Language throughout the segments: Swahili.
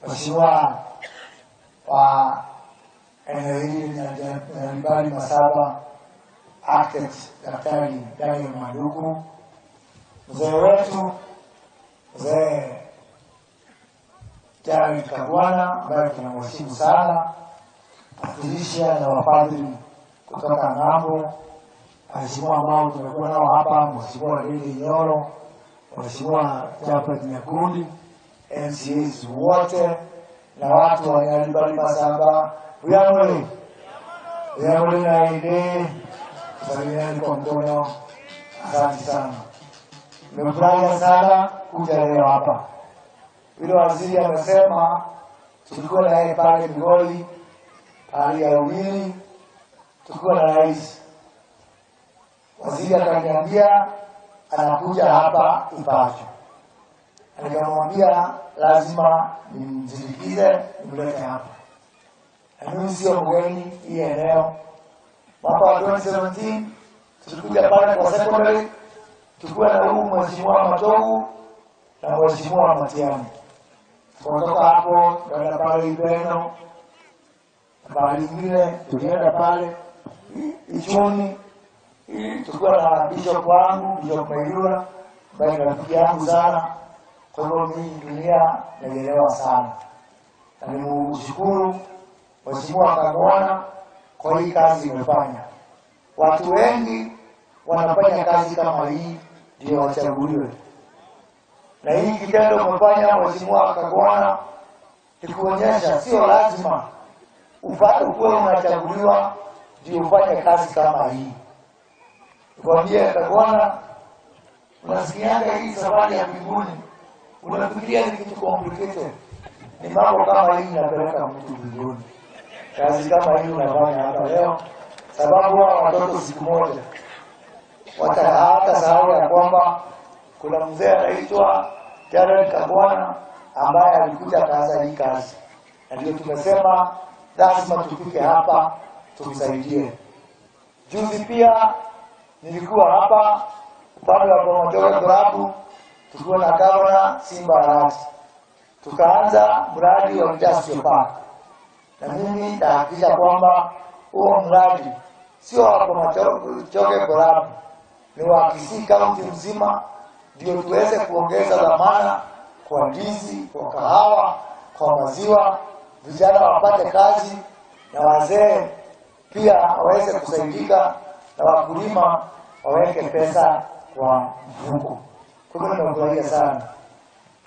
Mheshimiwa wa eneo hili Nyaribari Masaba, Architect Daktari Daniel Manduku, mzee wetu mzee Jared Kagwana ambaye tunamheshimu sana, Patricia na wapadri kutoka ng'ambo, waheshimiwa ambao tumekuwa nao hapa, Mheshimiwa Lili Nyoro, Mheshimiwa Japhet Nyakundi, MCAs wote na watu wa Nyaribari Masaba, Uyamole Uyamole na ide salimiani kwa mkono. Asante sana, nimefurahi sana kuja leo hapa. Yule waziri amesema tulikuwa na yeye pale Migori, pale ya Uwili, tulikuwa na rais. Waziri akaniambia anakuja hapa Ipacho, nikamwambia lazima nimsindikize nimlete hapa. Na mimi sio mgeni hii eneo. Mwaka wa 2017 tulikuja pale kwa secondary, tulikuwa na huyu Mheshimiwa Matogu na Mheshimiwa Matiang'i. Kutoka hapo tukaenda pale Ibeno, pale ingine tulienda pale Ichuni, tulikuwa na bishop wangu Bishop Mailula ambaye ni rafiki yangu sana. Kwa hivyo mimi dunia naielewa sana, na nimshukuru Mheshimiwa Kagwana kwa hii kazi imefanya. Watu wengi wanafanya kazi kama hii ndio wachaguliwe, na hii kitendo umefanya Mheshimiwa Kagwana ni kuonyesha sio lazima ukuwe unachaguliwa ndio ufanye kazi kama hii. Nikwambie Kagwana, unasikianga hii safari ya mbinguni, unafikiria ni kitu complicated. Ni mambo kama hii inapeleka mtu mbinguni. Kazi kama hii unafanya hapa leo, sababu hawa watoto siku moja hawata sahau ya kwamba kuna mzee anaitwa Jared Kagwana ambaye alikuja akaanza hii kazi, na ndio tumesema lazima tufike hapa tumsaidie. Juzi pia nilikuwa hapa upande wa Bomachoge Borabu, tukiwa na gavana Simba Arati, tukaanza mradi wa industrial park, na mimi nitahakikisha kwamba huo mradi sio wa Bomachoge Borabu, ni wa Kisii County mzima, ndio tuweze kuongeza dhamana kwa ndizi, kwa kahawa, kwa maziwa, vijana wapate kazi na wazee pia waweze kusaidika na wakulima waweke pesa kwa mfuko. Kwa hivyo nimefurahia sana.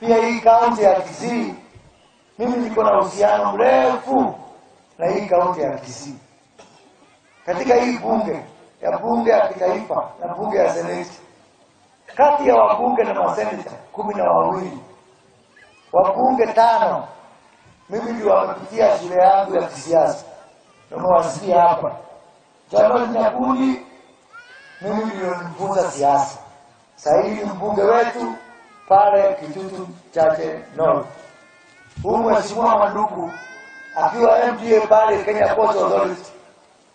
Pia hii kaunti ya Kisii, mimi niko na uhusiano mrefu na hii kaunti ya Kisii. Katika hii bunge ya kitaifa na bunge ya seneti, kati ya wabunge na maseneta 12, wabunge 5 mimi ndio wamepitia shule yangu ya kisiasa. Nimewasikia hapa Jamal Nyakundi, mimi ndio nilimfunza siasa. Sasa hivi mbunge wetu pale Kitutu Chache North. Huyu Mheshimiwa Manduku akiwa MDA pale Kenya Ports Authority,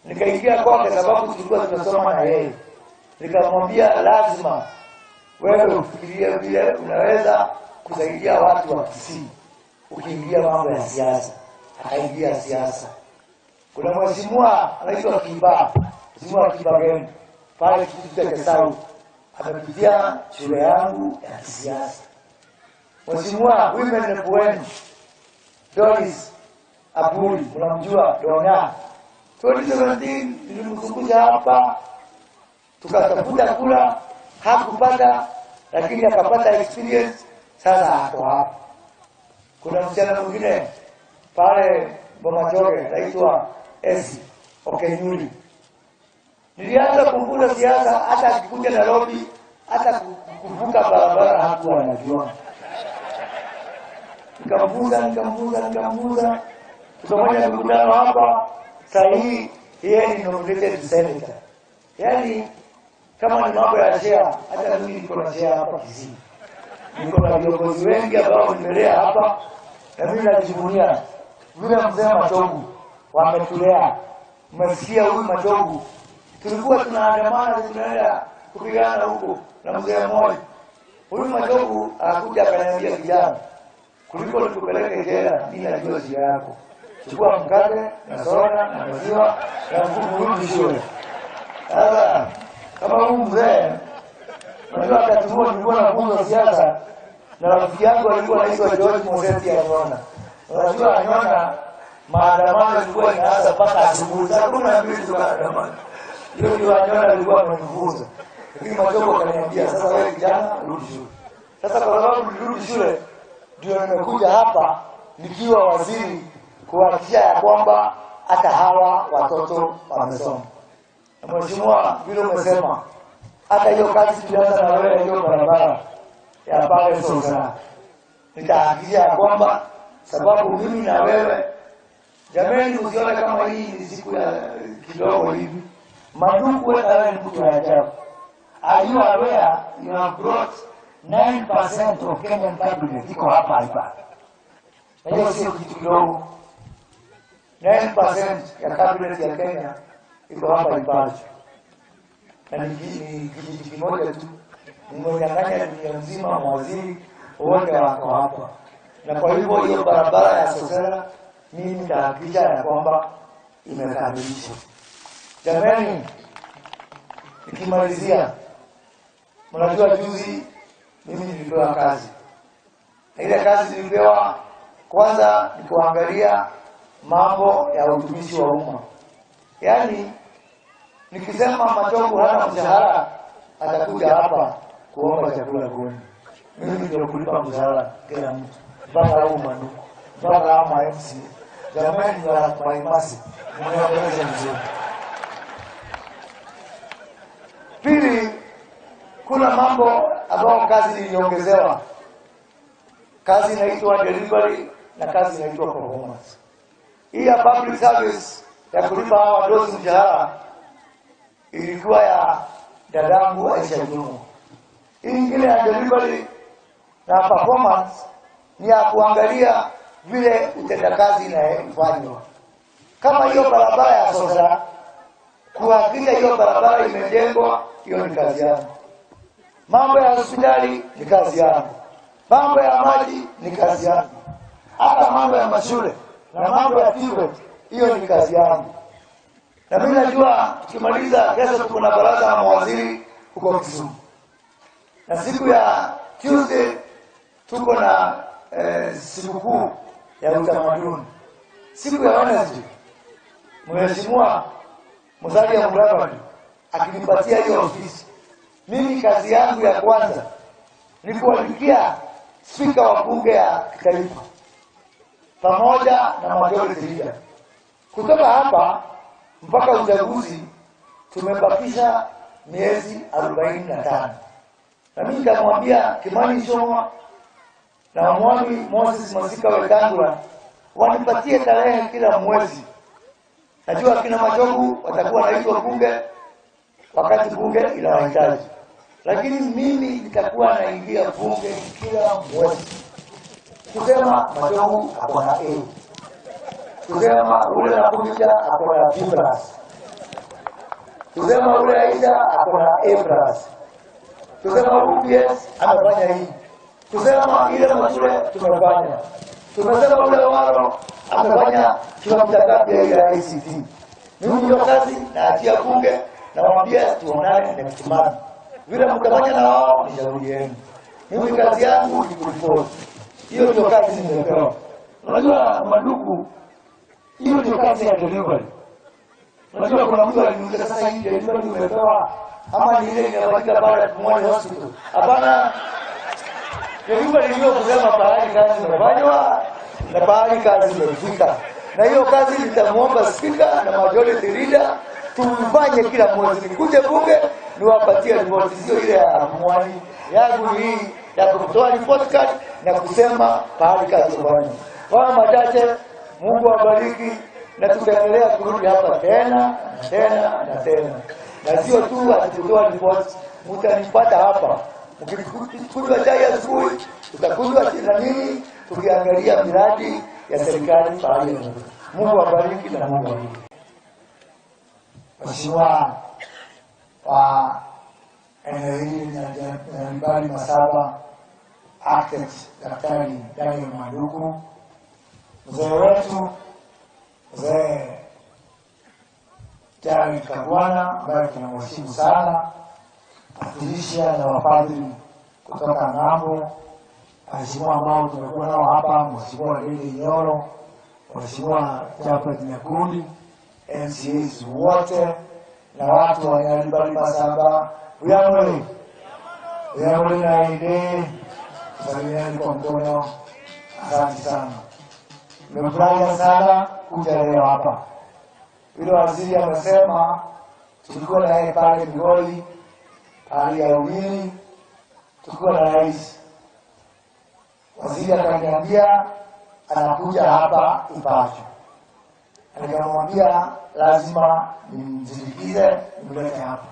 nikaingia kwake sababu tulikuwa tunasoma na yeye. Nikamwambia lazima wewe ufikirie vile unaweza kusaidia watu wa Kisii ukiingia mambo ya siasa. Akaingia siasa. Kuna mheshimiwa anaitwa Kiba, Mheshimiwa Kiba Geni pale Kitutu Chache South, amepitia shule yangu ya kisiasa. Mheshimiwa women rep wenu Doris Aburi, unamjua Dona. 2017 nilimzungusha hapa, tukatafuta kula, hakupata, lakini akapata experience, sasa ako hapa. Kuna msichana mwingine pale Bomachoge anaitwa Esi Okenyuli. Nilianza kumfunza siasa, hata akikuja Nairobi, hata kuvuka barabara hakuwa anajua. Nikamfunza, nikamfunza, nikamfunza, tukafanya mikutano hapa. Saa hii yeye ni nominated senator. Yaani kama ni mambo ya share, hata mimi niko na share hapa Kisii. Niko na viongozi wengi ambao nimelea hapa, na mimi najivunia vile mzee Machogu wametulea. Mmesikia huyu Machogu, tulikuwa tunaandamana tunaenda kupigana huko na mzee mmoja. Huyu Machogu akakuja akaniambia, kijana, Kuliko nikupeleke jela, mimi najua njia yako. Chukua mkate na soda na maziwa na mfuko, rudi shule. Sasa kama huyu mzee, unajua wakati huo nilikuwa nafunza siasa na rafiki yangu alikuwa anaitwa George Moseti Anyona. Unajua Anyona, maandamano ilikuwa inaanza mpaka asubuhi saa 12 tukaandamana. Hiyo ndio Anyona alikuwa amenifunza. Lakini Machogu akaniambia, sasa wewe kijana, rudi shule. Sasa kwa sababu nilirudi shule, ndio nimekuja hapa nikiwa waziri kuhakikisha ya kwamba hata hawa watoto wamesoma. Na mheshimiwa, vile umesema, hata hiyo kazi tulianza na wewe, hiyo barabara ya pale Sosera, nitahakikisha ya kwamba, sababu mimi na wewe, jamani, usione kama hii ni siku ya kidogo hivi. Maduku, wewe na wewe ni mtu wa ajabu. Are you aware you have brought 9% of Kenyan cabinet iko hapa hapa? Na hiyo sio kitu kidogo. 9% ya cabinet ya Kenya iko hapa Ipachu. Na ni kijiji kimoja tu. Mmenyang'anya dunia mzima, mawaziri wote wako hapa. Na kwa hivyo hiyo barabara ya Sosera mimi nitahakikisha ya kwamba imekamilishwa. Jamani, nikimalizia, mnajua juzi mimi nilipewa kazi. Na ile kazi nilipewa kwanza ni kuangalia mambo ya utumishi wa umma. Yaani nikisema Machogu hana mshahara, atakuja hapa kuomba chakula kwenu. Mimi ndio kulipa mshahara kila mtu, mpaka huu Maduku, mpaka hao ma MC. Jamani, wa maimasi, mnaongelesha vizuri. Pili, kuna mambo ambayo kazi iliongezewa. Kazi inaitwa delivery na kazi inaitwa performance. Hii ya public service ya kulipa hawa wadosi mshahara ilikuwa ya dadangu Aisha Jumwa. Hii ingine ya delivery na performance ni ya kuangalia vile utendakazi inafanywa. Kama hiyo barabara ya Sosera, kuhakikisha hiyo barabara imejengwa, hiyo ni kazi yangu. Mambo ya hospitali ni kazi yangu. Mambo ya maji ni kazi yangu. Hata mambo ya mashule na mambo ya TVET, hiyo ni kazi yangu. Na mimi najua tukimaliza kesho tuko na baraza la mawaziri huko Kisumu. Na siku ya Tuesday tuko na sikukuu ya utamaduni. Siku ya Wednesday, Mheshimiwa Musalia Mudavadi akinipatia hiyo ofisi, mimi kazi yangu ya kwanza ni kuandikia spika wa bunge ya kitaifa pamoja na majority leader. Kutoka hapa mpaka uchaguzi tumebakisha miezi 45. Na mimi nitamwambia Kimani Ichung'wah na Mwami Moses Masika Wetangula wanipatie tarehe kila mwezi. Najua kina Machogu watakuwa wanaitwa bunge wakati bunge inawahitaji. Lakini mimi nitakuwa naingia bunge kila mwezi. Kusema Machogu ako na A. Kusema ule Nakhumicha ako na B+. Kusema ule Aisha ako na A+. Kusema UPS amefanya hii. Kusema ile mashule tumefanya. Tumesema ule Waro amefanya kilomita ngapi ya ile ICT. Mimi ndio kazi naachia bunge, nawaambia tuonane next month. Vile mtafanya na wao ni shauri yenu. Mimi kazi yangu ni kuripoti. Hiyo ndio kazi nimepewa. Unajua Maduku, hiyo ndio kazi ya delivery. Unajua kuna mtu aliniuliza, sasa hii delivery umepewa ama ni ile inafanyika baada ya Pumwani Hospital? Hapana. Delivery hiyo kusema pahali kazi imefanywa na pahali kazi imefika. Na hiyo kazi nitamuomba spika na majority leader tufanye kila mwezi. Nikuje bunge niwapatie ripoti, sio ile ya Pumwani. Yangu ni hii ya kutoa report card na kusema pahali kazi imefanywa. Kwa machache, Mungu awabariki, na tutaendelea kurudi hapa tena tena na tena. Na sio tu ati kutoa report, mtanipata hapa. Mkikunywa chai asubuhi, tutakunywa na nini, tukiangalia miradi ya serikali pahali imefika. Mungu awabariki na Mungu awabariki. Mheshimiwa wa eneo hili Nyaribari Masaba, Architect Daktari Daniel Manduku, mzee wetu mzee Jared Kagwana ambaye tunamheshimu sana, Patricia na wapadri kutoka ng'ambo, waheshimiwa ambao tumekuwa nao hapa, Mheshimiwa Lili Nyoro, Mheshimiwa Japhet Nyakundi, MCAs wote na watu wa Nyaribari Saba, Uyamole Uyamole na ide salimiani kwa mkono. Asante sana, nimefurahi sana kuja leo hapa. Yule waziri amesema tulikuwa na yeye pale Migori, pale ya Uwili, tulikuwa na rais. Waziri akaniambia anakuja hapa Ipacho, nikamwambia lazima nimsindikize nimlete hapa,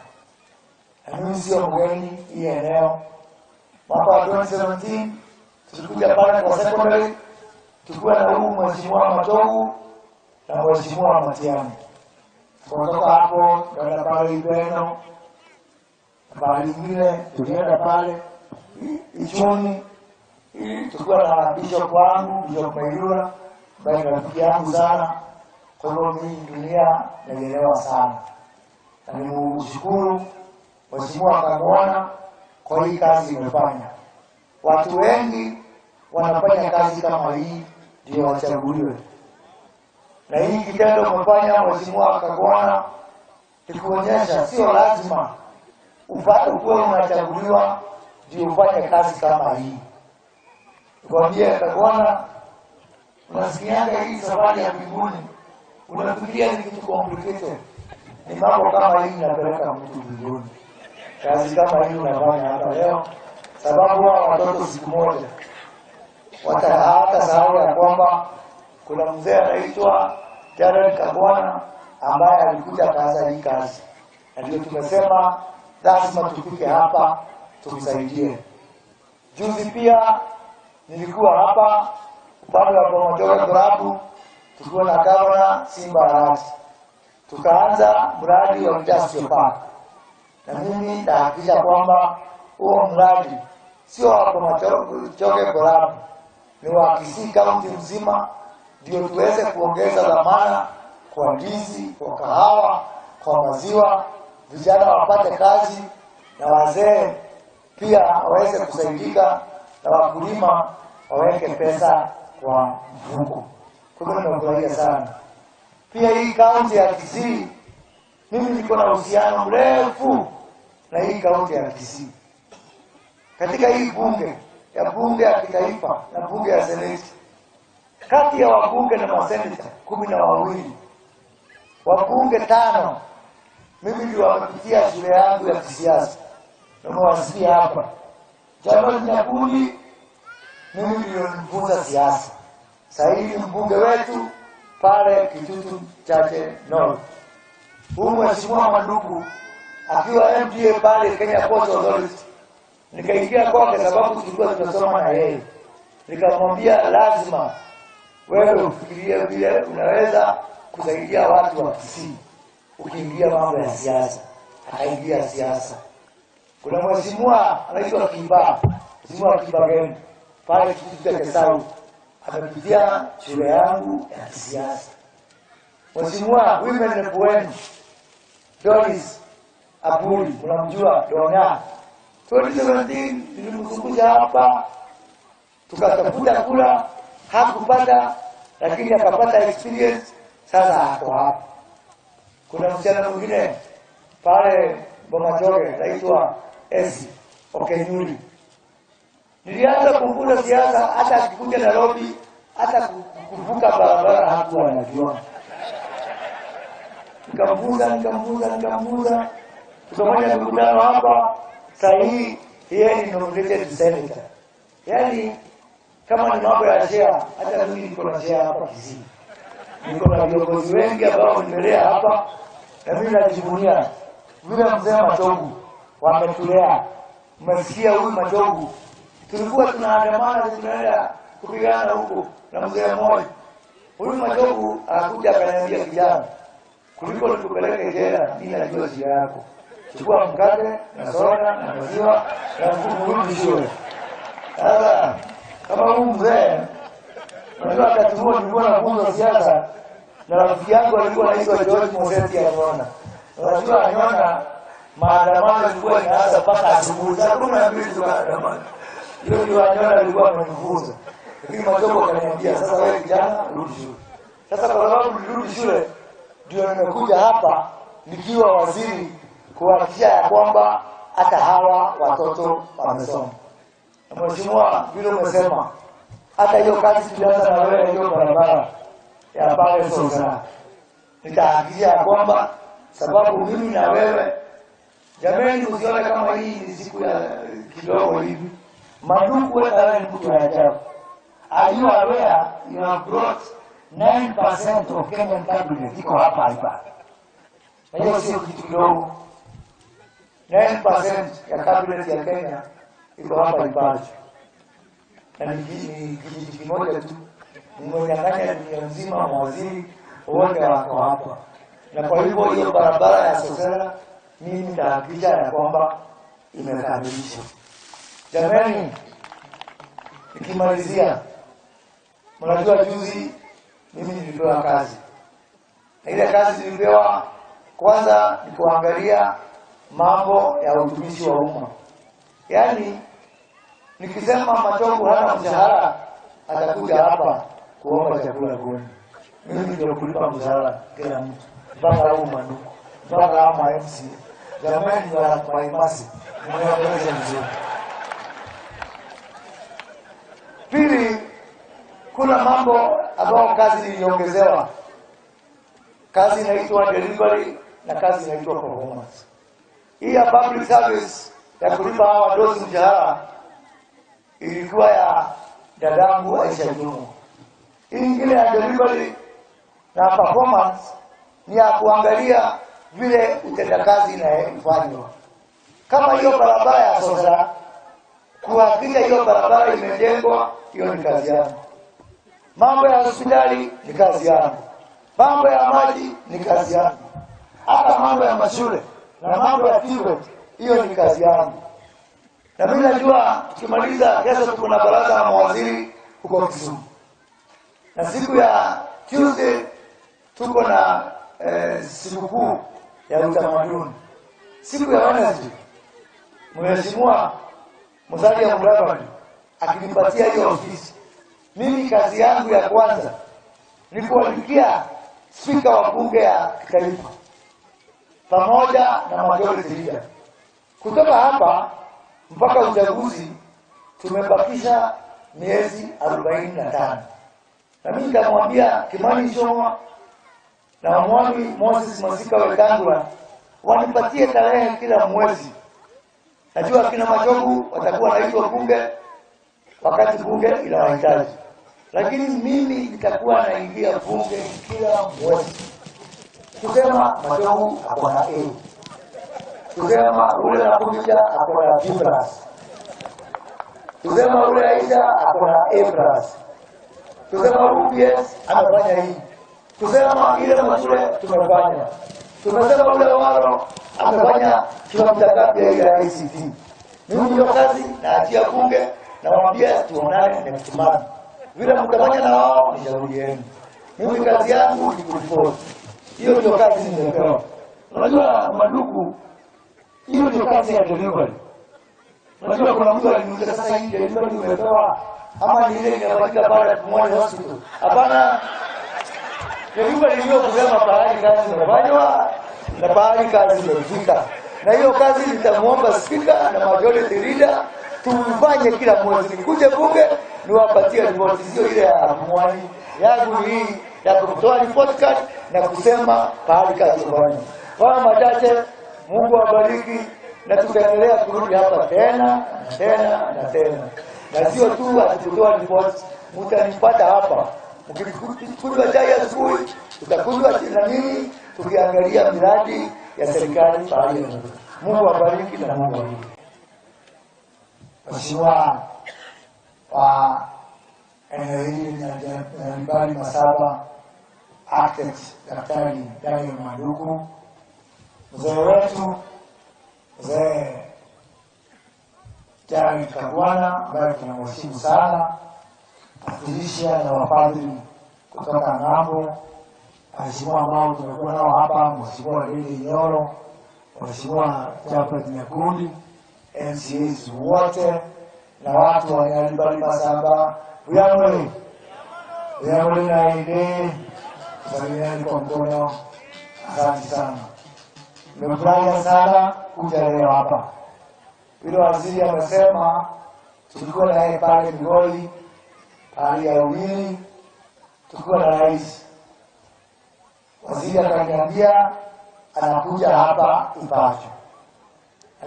na mimi sio mgeni hii eneo. Mwaka wa 2017 tulikuja pale kwa secondary, tulikuwa na huyu Mheshimiwa Matogu na Mheshimiwa Matiang'i. Kutoka hapo tukaenda pale Ibeno, pale ingine tulienda pale Ichuni, tulikuwa na bishop wangu Bishop Mailula ambaye ni rafiki yangu sana. Kwa hivyo mimi dunia naielewa sana, na nimshukuru Mheshimiwa Kagwana kwa hii kazi imefanya. Watu wengi wanafanya kazi kama hii ndio wachaguliwe, na hii kitendo umefanya Mheshimiwa Kagwana ni kuonyesha sio lazima ukuwe unachaguliwa ndio ufanye kazi kama hii. Nikwambie Kagwana, unasikianga hii safari ya mbinguni, unafikiria ni kitu complicated. Ni mambo kama hii inapeleka mtu mbinguni. Kazi kama hii unafanya hapa leo, sababu hao watoto siku moja hawata sahau ya kwamba kuna mzee anaitwa Jared Kagwana ambaye alikuja akaanza hii kazi, na ndio tumesema lazima tufike hapa tumsaidie. Juzi pia nilikuwa hapa upande wa Bomachoge Borabu, tukiwa na gavana Simba Arati, tukaanza mradi wa industrial park, na mimi nahakikisha kwamba huo mradi sio wa Bomachoge Borabu, ni wa Kisii County mzima, ndio tuweze kuongeza dhamana kwa ndizi, kwa kahawa, kwa maziwa, vijana wapate kazi na wazee pia waweze kusaidika na wakulima waweke pesa kwa mfuko. Kwa hivyo nimefurahia sana. Pia hii kaunti ya Kisii, mimi niko na uhusiano mrefu na hii kaunti ya Kisii. Katika hii bunge ya kitaifa na bunge ya seneti, kati ya wabunge na maseneta 12, wabunge 5 mimi ndio wamepitia shule yangu ya kisiasa. Nimewasikia hapa Jamal Nyakundi, mimi ndio nilimfunza siasa. Sasa hivi mbunge wetu pale Kitutu Chache North. Huyu Mheshimiwa Manduku akiwa MDA pale Kenya Ports Authority, nikaingia kwake sababu tulikuwa tunasoma na yeye, nikamwambia lazima wewe ufikirie vile unaweza kusaidia watu wa Kisii ukiingia mambo ya siasa. Akaingia siasa. Kuna mheshimiwa anaitwa Kiba, Mheshimiwa Kiba Geni pale Kitutu Chache South, amepitia shule yangu ya kisiasa. Mheshimiwa women rep wenu Doris Aburi, unamjua Donya, 2017 nilimzungusha hapa, tukatafuta kula, hakupata, lakini akapata experience, sasa ako hapa. Kuna msichana mwingine pale Bomachoge anaitwa Esi Okenyuri. Nilianza kumfunza siasa, hata akikuja Nairobi, hata kuvuka barabara hakuwa anajua. Nikamfunza, nikamfunza, nikamfunza, tukafanya mkutano hapa. Saa hii yeye ni nominated senator. Yaani kama ni mambo ya share, hata mimi niko na share hapa Kisii. Niko na viongozi wengi ambao nimelea hapa, na mimi najivunia vile mzee Machogu wametulea. Mmesikia huyu Machogu, tulikuwa tunaandamana tunaenda kupigana huko na mzee mmoja. Huyu Machogu akakuja akaniambia, kijana, kuliko nikupeleke jela, mimi najua shida yako. Chukua mkate na soda na maziwa na mrudi shule. Sasa kama huyu mzee, unajua wakati huo nilikuwa nafunza siasa na rafiki yangu alikuwa anaitwa George Moseti Anyona. Unajua Anyona, maandamano ilikuwa inaanza mpaka asubuhi saa 12 tukaandamana. Hiyo ndio Anyona alikuwa amenifunza. Lakini Machogu akaniambia, sasa wewe kijana rudi shule. Sasa kwa sababu nilirudi shule ndio nimekuja hapa nikiwa waziri kuhakikisha ya kwamba hata hawa watoto wamesoma. Na mheshimiwa, vile umesema, hata hiyo kazi tulianza na wewe, hiyo barabara ya pale Sosera, nitahakikisha ya kwamba, sababu mimi na wewe, jamani, usione kama hii ni siku ya kidogo hivi. Manduku, wewe ni mtu wa ajabu. Are you aware you have brought 9% of Kenyan cabinet iko hapa hapa? Na hiyo sio kitu kidogo. 9% ya cabinet ya Kenya iko hapa Ipachu. Na ni kijiji kimoja tu. Mmenyang'anya dunia nzima, mawaziri wote wako hapa. Na kwa hivyo hiyo barabara ya Sosera mimi nitahakikisha ya kwamba imekamilishwa. Jamani, nikimalizia, mnajua juzi mimi nilipewa kazi. Na ile kazi nilipewa kwanza ni kuangalia mambo ya utumishi wa umma. Yaani nikisema Machogu hana mshahara, atakuja hapa kuomba chakula kwenu. Mimi ndio kulipa mshahara kila mtu, mpaka huu Manduku, mpaka ama MC. Jamani, wa maimasi, mnaongelesha vizuri. Pili, kuna mambo ambayo kazi iliongezewa. Kazi inaitwa delivery na kazi inaitwa performance. Hii ya public service ya kulipa hawa wadosi mshahara ilikuwa ya dadangu Aisha Jumwa. Hii ingine ya delivery na performance ni ya kuangalia vile utendakazi inafanywa. Kama hiyo barabara ya Sosera, kuhakikisha hiyo barabara imejengwa, hiyo ni kazi yangu. Mambo ya hospitali ni kazi yangu. Mambo ya maji ni kazi yangu. Hata mambo ya mashule na mambo ya TVET, hiyo ni kazi yangu. Na mimi najua tukimaliza kesho tuko na baraza la mawaziri huko Kisumu. Na siku ya Tuesday tuko na sikukuu ya utamaduni. Siku ya Wednesday Mheshimiwa Musalia Mudavadi akinipatia hiyo ofisi, mimi kazi yangu ya kwanza ni kuandikia spika wa bunge ya kitaifa pamoja na majority leader. Kutoka hapa mpaka uchaguzi tumebakisha miezi 45. Na mimi nitamwambia Kimani Ichung'wah na Mwami Moses Masika Wetangula wanipatie tarehe kila mwezi. Najua kina Machogu watakuwa wanaitwa bunge wakati bunge inawahitaji, lakini mimi nitakuwa naingia bunge kila mwezi kusema Machogu ako na A, kusema ule Nakhumicha ako na B plus, kusema ule Aisha ako na A plus, kusema UPS amefanya hii, kusema ile mashule tumefanya, tumesema ule Waro amefanya kilomita ngapi ya ile ICT. Mimi hiyo kazi naachia bunge, nawaambia tuonane next month. Vile mtafanya na wao ni shauri yenu. Mimi kazi yangu ni kuripoti. Hiyo ndio kazi nimepewa. Unajua Manduku, hiyo ndio kazi ya delivery. Unajua kuna mtu aliniuliza, sasa hii delivery umepewa ama ni ile inafanyika baada ya Pumwani Hospital? Hapana. Delivery hiyo kusema pahali kazi imefanywa na pahali kazi imefika. Na hiyo kazi nitamuomba spika na majority leader tufanye kila mwezi. Nikuje bunge niwapatie ripoti, sio ile ya Pumwani. Yangu ni hii ya kutoa report card na kusema pahali kazi imefanywa. Kwa machache, Mungu awabariki, na tutaendelea kurudi hapa tena tena na tena. Na sio tu atutoa report, mtanipata hapa. Mkikunywa chai asubuhi, tutakunywa na nini, tukiangalia miradi ya serikali pahali imefika. Mungu awabariki na Mungu awabariki. Mheshimiwa wa eneo hili la Nyaribari Masaba, Architect Daktari Daniel Manduku, mzee wetu, mzee Jared Kagwana ambaye tunamheshimu sana, Patricia na wapadri kutoka ng'ambo, waheshimiwa ambao tumekuwa nao hapa, Mheshimiwa Lili Nyoro, Mheshimiwa Japhet Nyakundi, MCAs wote na watu wa Nyaribari Masaba, Buyamole Buyamole na ide salimiani kwa mkono. Asante sana, nimefurahia sana kuja leo hapa. Vile waziri amesema, tulikuwa na yeye pale Migori, pale ya Uwili, tukiwa na rais. Waziri akaniambia anakuja hapa Ipacho,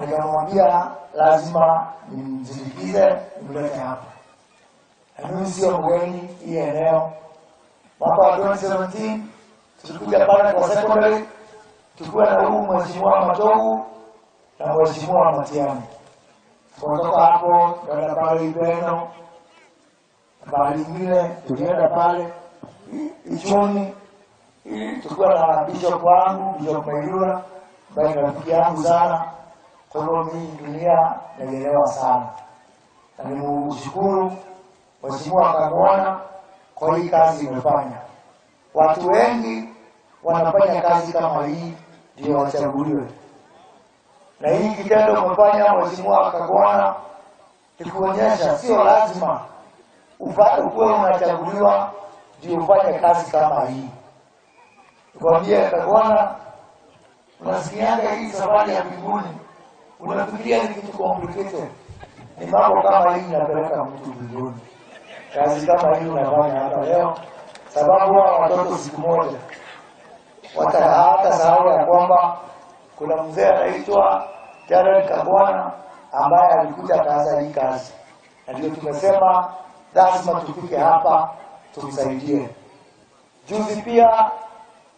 nikamwambia lazima nimsindikize nimlete hapa, na mimi sio mgeni hii eneo. Mwaka wa 2017 tulikuja pale kwa secondary, tukiwa na huyu Mheshimiwa Matogu na Mheshimiwa Matiang'i. Kutoka hapo tukaenda pale Ibeno, pale ingine tulienda pale Ichuni, tukiwa na bishop wangu Bishop Mailura ambaye ni rafiki yangu sana. Kwa hivyo mimi dunia naielewa sana, na nimshukuru Mheshimiwa Kagwana kwa hii kazi imefanya. Watu wengi wanafanya kazi kama hii ndio wachaguliwe, na hii kitendo umefanya Mheshimiwa Kagwana ni kuonyesha sio lazima ukuwe unachaguliwa ndio ufanye kazi kama hii. Nikwambie Kagwana, unasikianga hii safari ya mbinguni, unafikiria ni kitu complicated. Ni mambo kama hii inapeleka mtu mbinguni. Kazi kama hii unafanya hapa leo, sababu hawa watoto siku moja hata sahau ya kwamba kuna mzee anaitwa Jared Kagwana ambaye alikuja akaanza hii kazi, na ndio tumesema lazima tufike hapa tumsaidie. Juzi pia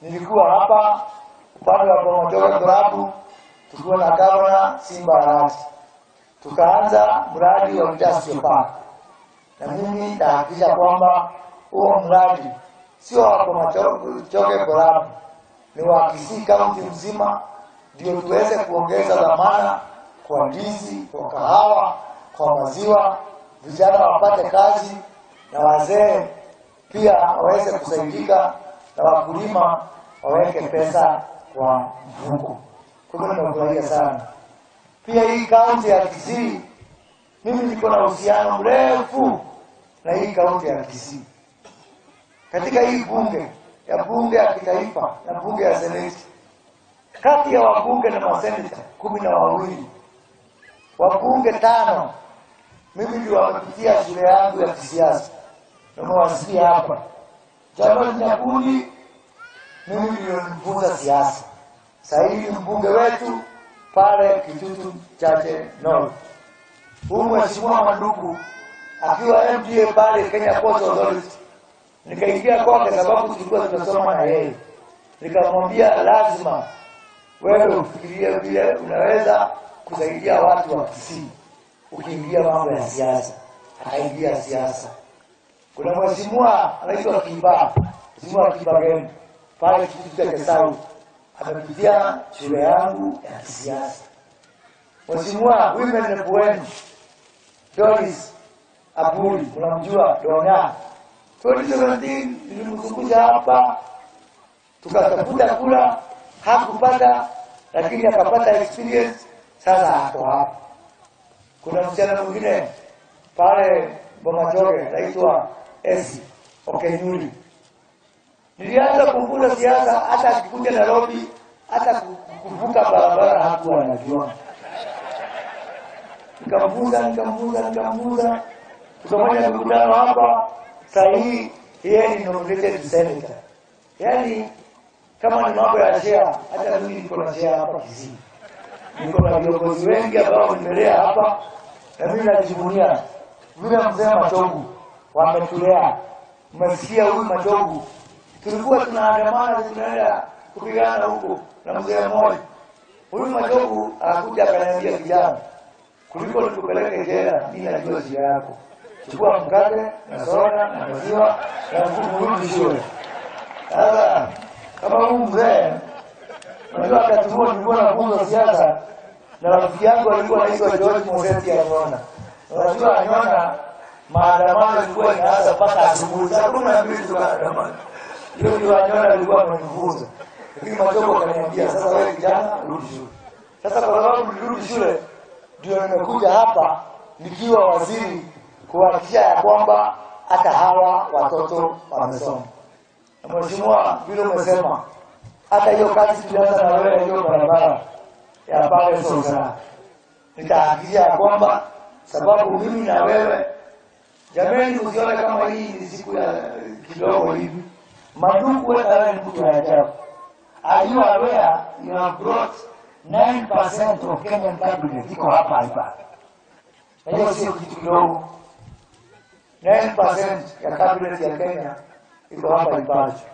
nilikuwa hapa upande wa Bomachoge Borabu tukiwa na gavana Simba Arati, tukaanza mradi wa industrial park, na mimi nitahakikisha kwamba huo mradi sio wa Bomachoge Borabu, ni wa Kisii County mzima, ndio tuweze kuongeza dhamana kwa ndizi, kwa kahawa, kwa maziwa, vijana wapate kazi na wazee pia waweze kusaidika na wakulima waweke pesa kwa mfuko. Kwa hivyo nimefurahia sana. Pia hii kaunti ya Kisii, mimi niko na uhusiano mrefu na hii kaunti ya Kisii. Katika hii bunge ya kitaifa na bunge ya seneti, kati ya wabunge na maseneta 12, wabunge 5 mimi ndio wamepitia shule yangu ya kisiasa, na umewasikia hapa. Jamal Nyakundi mimi ndio nilimfunza siasa. Sasa hivi mbunge wetu pale Kitutu Chache North. Huyu Mheshimiwa Manduku akiwa MDA pale Kenya Ports Authority, nikaingia kwake sababu tulikuwa tunasoma na yeye, nikamwambia lazima wewe ufikirie vile unaweza kusaidia watu wa Kisii ukiingia mambo ya siasa. Akaingia siasa. Kuna mheshimiwa anaitwa Kiba, Mheshimiwa Kiba Geni pale Kitutu Chache South, amepitia shule yangu ya kisiasa. Mheshimiwa women rep wenu Doris Aburi, unamjua Dona. 2017 nilimzungusha hapa, tukatafuta kura, hakupata, lakini akapata experience, sasa ako hapa. Kuna msichana mwingine pale Bomachoge anaitwa Esi Okenyuri. Nilianza kumfunza siasa, hata akikuja Nairobi, hata kuvuka barabara hakuwa anajua. Nikamfunza, nikamfunza, nikamfunza, tukafanya mikutano hapa. Saa hii yeye ni nominated senator. Yaani kama ni mambo ya share, hata mimi niko na share hapa Kisii. Niko na viongozi wengi ambao nimelea hapa, na mimi najivunia vile mzee Machogu wametulea. Mmesikia huyu Machogu, tulikuwa tunaandamana tunaenda kupigana huko na mzee mmoja. Huyu Machogu akakuja akaniambia, kijana, kuliko nikupeleke jela, mimi najua njia yako. Chukua mkate na soda na maziwa na mrudi shule. Sasa kama huyu mzee, unajua wakati huo nilikuwa nafunza siasa na rafiki yangu alikuwa anaitwa George Moseti Ang'ona. Unajua Anyona maandamano ilikuwa inaanza mpaka asubuhi saa 12 tukaandamana. Hiyo ndio Anyona alikuwa amenifunza. Lakini Machogu akaniambia sasa, wewe kijana rudi shule. Sasa kwa sababu nilirudi shule ndio nimekuja hapa nikiwa waziri kuhakikisha ya kwamba hata hawa watoto wamesoma. Na mheshimiwa, vile umesema, hata hiyo kazi tulianza na wewe, hiyo barabara ya pale Sosera, nitahakikisha ya kwamba, sababu mimi na wewe, jamani, usione kama hii ni siku ya kidogo hivi. Maduku, wewe na wewe ni mtu wa ajabu. Are you aware you have brought 9% of Kenyan cabinet iko hapa hapa? Na hiyo sio kitu kidogo. 9% ya cabinet ya Kenya iko hapa Ipachu.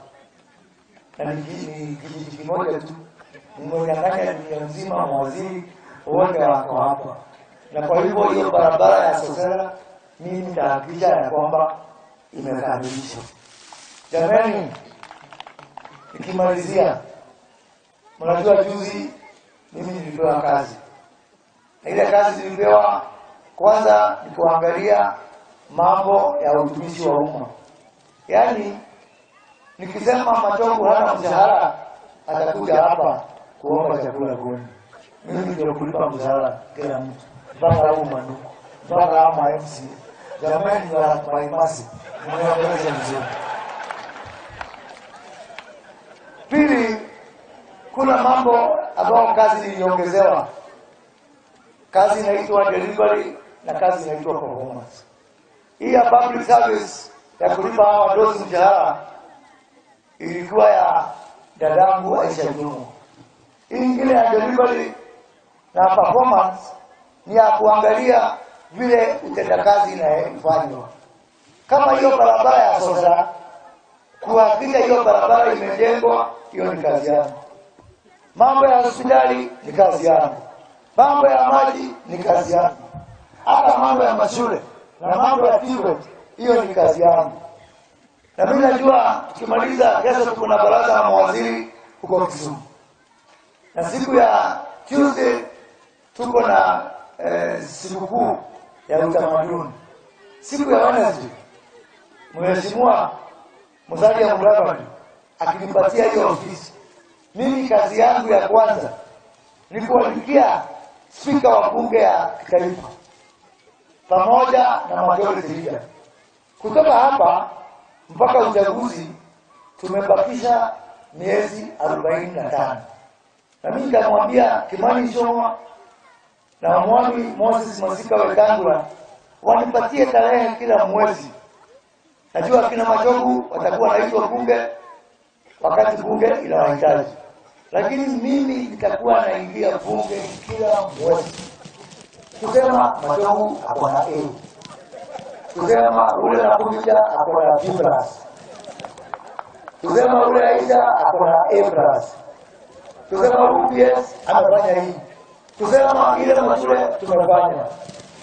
Na ni kijiji kimoja tu. Mmenyang'anya dunia nzima, mawaziri wote wako hapa. Na kwa hivyo hiyo barabara ya Sosera mimi nitahakikisha ya kwamba imekamilishwa. Jamani, nikimalizia, mnajua juzi mimi nilipewa kazi. Na ile kazi nilipewa kwanza ni kuangalia mambo ya utumishi wa umma. Yaani nikisema Machogu hana mshahara atakuja hapa kuomba chakula kwenu. Mimi ndio kulipa mshahara kila mtu, mpaka hao Maduku, mpaka hao MC. Jamani, wa maimasi, mnaongeza vizuri. Pili, kuna mambo ambayo kazi iliongezewa. Kazi inaitwa delivery na kazi inaitwa performance. Hii ya public service ya kulipa hawa wadosi mshahara ilikuwa ya dadangu Aisha Jumwa. Hii ingine ya delivery na performance ni ya kuangalia vile utendakazi inafanywa. Kama hiyo barabara ya Sosera, kuhakikisha hiyo barabara imejengwa, hiyo ni kazi yangu. Mambo ya hospitali ni kazi yangu. Mambo ya maji ni kazi yangu. Hata mambo ya mashule na mambo ya TVET, hiyo ni kazi yangu. Na mimi najua tukimaliza kesho tuko na baraza la mawaziri huko Kisumu. Na siku ya Tuesday tuko na sikukuu ya utamaduni. Siku ya Wednesday Mheshimiwa Musalia Mudavadi akinipatia hiyo ofisi, mimi kazi yangu ya kwanza ni kuandikia spika wa bunge ya kitaifa pamoja na majority leader. Kutoka hapa mpaka uchaguzi tumebakisha miezi 45. Na mimi nikamwambia Kimani Ichung'wah na Mwami Moses Masika Wetangula wanipatie tarehe kila mwezi. Najua kina Machogu watakuwa wanaitwa bunge wakati bunge inawahitaji, lakini mimi nitakuwa naingia bunge kila mwezi kusema Machogu ako na A, kusema ule Nakuminja ako na B plus, kusema ule Aisha ako na A plus, kusema UPS amefanya hii, kusema ile mashule tumefanya,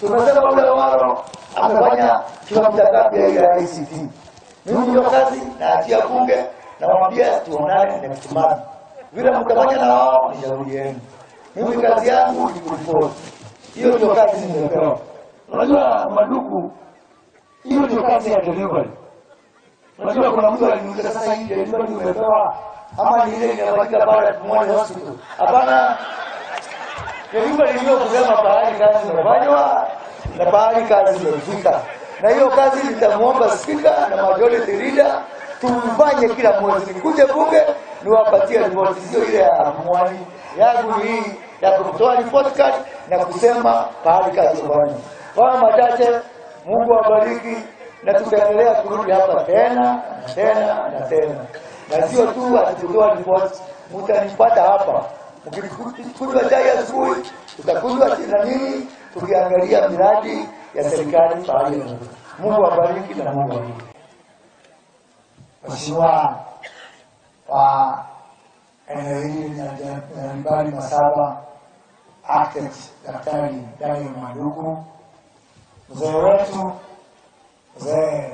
tumesema ule Waro amefanya kilomita ngapi ya ile ICT. Mimi ndio kazi naachia bunge, nawaambia tuonane next month. Vile mtafanya na wao ni shauri yenu. Mimi kazi yangu ni kuripoti. Hiyo ndio kazi nimepewa. Unajua Maduku, hiyo ndio kazi ya delivery. Unajua kuna mtu aliniuliza sasa, hii delivery umepewa ama ni ile inafanyika pale Pumwani Hospital? Hapana. Delivery hiyo kusema pahali kazi imefanywa na pahali kazi imefika. Na hiyo kazi nitamuomba spika na majority leader tufanye kila mwezi. Nikuje bunge niwapatie ripoti, sio ile ya Pumwani. Yangu ni hii ya kutoa report card na kusema pahali kazi imefanywa. Kwa machache, Mungu awabariki, na tutaendelea kurudi hapa tena na tena na tena. Na sio tu atutoa report, mtanipata hapa. Mkikunywa chai asubuhi, tutakunywa na nini, tukiangalia miradi ya serikali pahali inapotoka. Mungu awabariki na Mungu awabariki. Mheshimiwa wa eneo hili Nyaribari Masaba, Architect Daktari Daniel Maduku, mzee wetu mzee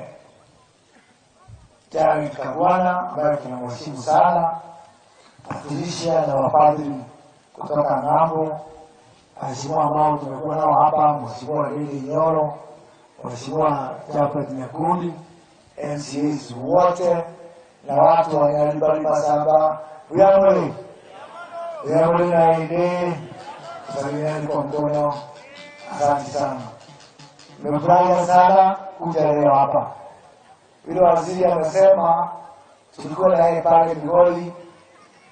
Jared Kagwana ambaye tunamheshimu sana, Patricia na wapadri kutoka ng'ambo, waheshimiwa ambao tumekuwa nao hapa, Mheshimiwa Lili Nyoro, Mheshimiwa Japhet Nyakundi, MCAs wote na watu wa Nyaribari Masaba, Uyamole Uyamole na Ide, salimiani kwa mkono. Asante sana, nimefurahia sana kuja leo hapa. Yule waziri amesema tulikuwa na yeye pale Migori,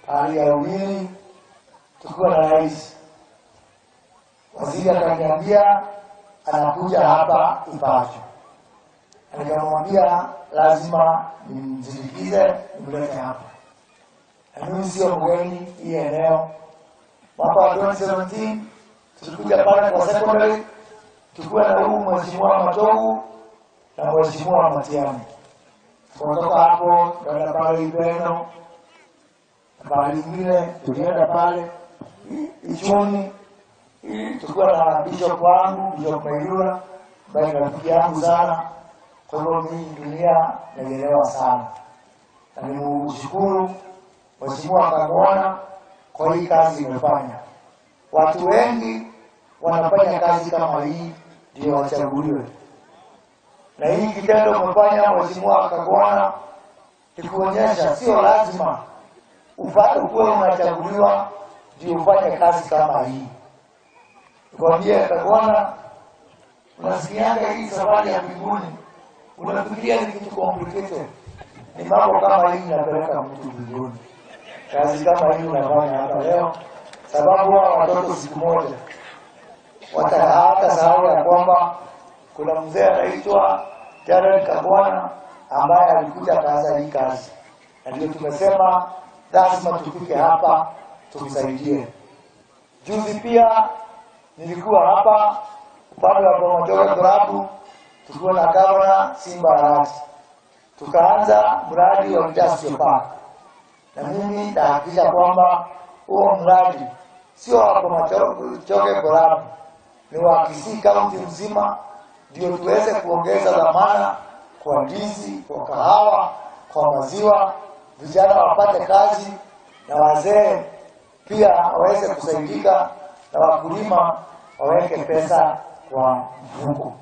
pale ya Uwili, tulikuwa na rais. Waziri akaniambia anakuja hapa Ipacho, nikamwambia lazima nimsindikize nimlete hapa, na mimi sio mgeni hii eneo. Mwaka wa 2017 tulikuja pale kwa secondary, tulikuwa na huyu Mheshimiwa Matogu na Mheshimiwa Matiang'i. Kutoka hapo tukaenda pale Ibeno, pale ingine tulienda pale Ichuni, tulikuwa na bishop wangu Bishop Mairura ambaye ni rafiki yangu sana. Kwa hivyo mimi dunia naielewa sana, na nimshukuru Mheshimiwa Kagwana kwa hii kazi imefanya. Watu wengi wanafanya kazi kama hii ndio wachaguliwe, na hii kitendo umefanya Mheshimiwa Kagwana ni kuonyesha sio lazima ukuwe unachaguliwa ndio ufanye kazi kama hii. Nikwambie Kagwana, unasikianga hii safari ya mbinguni, unafikiria ni kitu complicated. Ni mambo kama hii inapeleka mtu mbinguni. Kazi kama hii unafanya hapa leo, sababu hawa watoto siku moja hawata sahau ya kwamba kuna mzee anaitwa Jared Kagwana ambaye alikuja akaanza hii kazi, na ndio tumesema lazima tufike hapa tumsaidie. Juzi pia nilikuwa hapa upande wa Bomachoge Borabu, tukiwa na gavana Simba Arati, tukaanza mradi wa industrial park, na mimi nitahakikisha kwamba huo mradi sio wa Bomachoge Borabu, ni wa Kisii County mzima, ndio tuweze kuongeza dhamana kwa ndizi, kwa kahawa, kwa maziwa, vijana wapate kazi na wazee pia waweze kusaidika na wakulima waweke pesa kwa mfuko.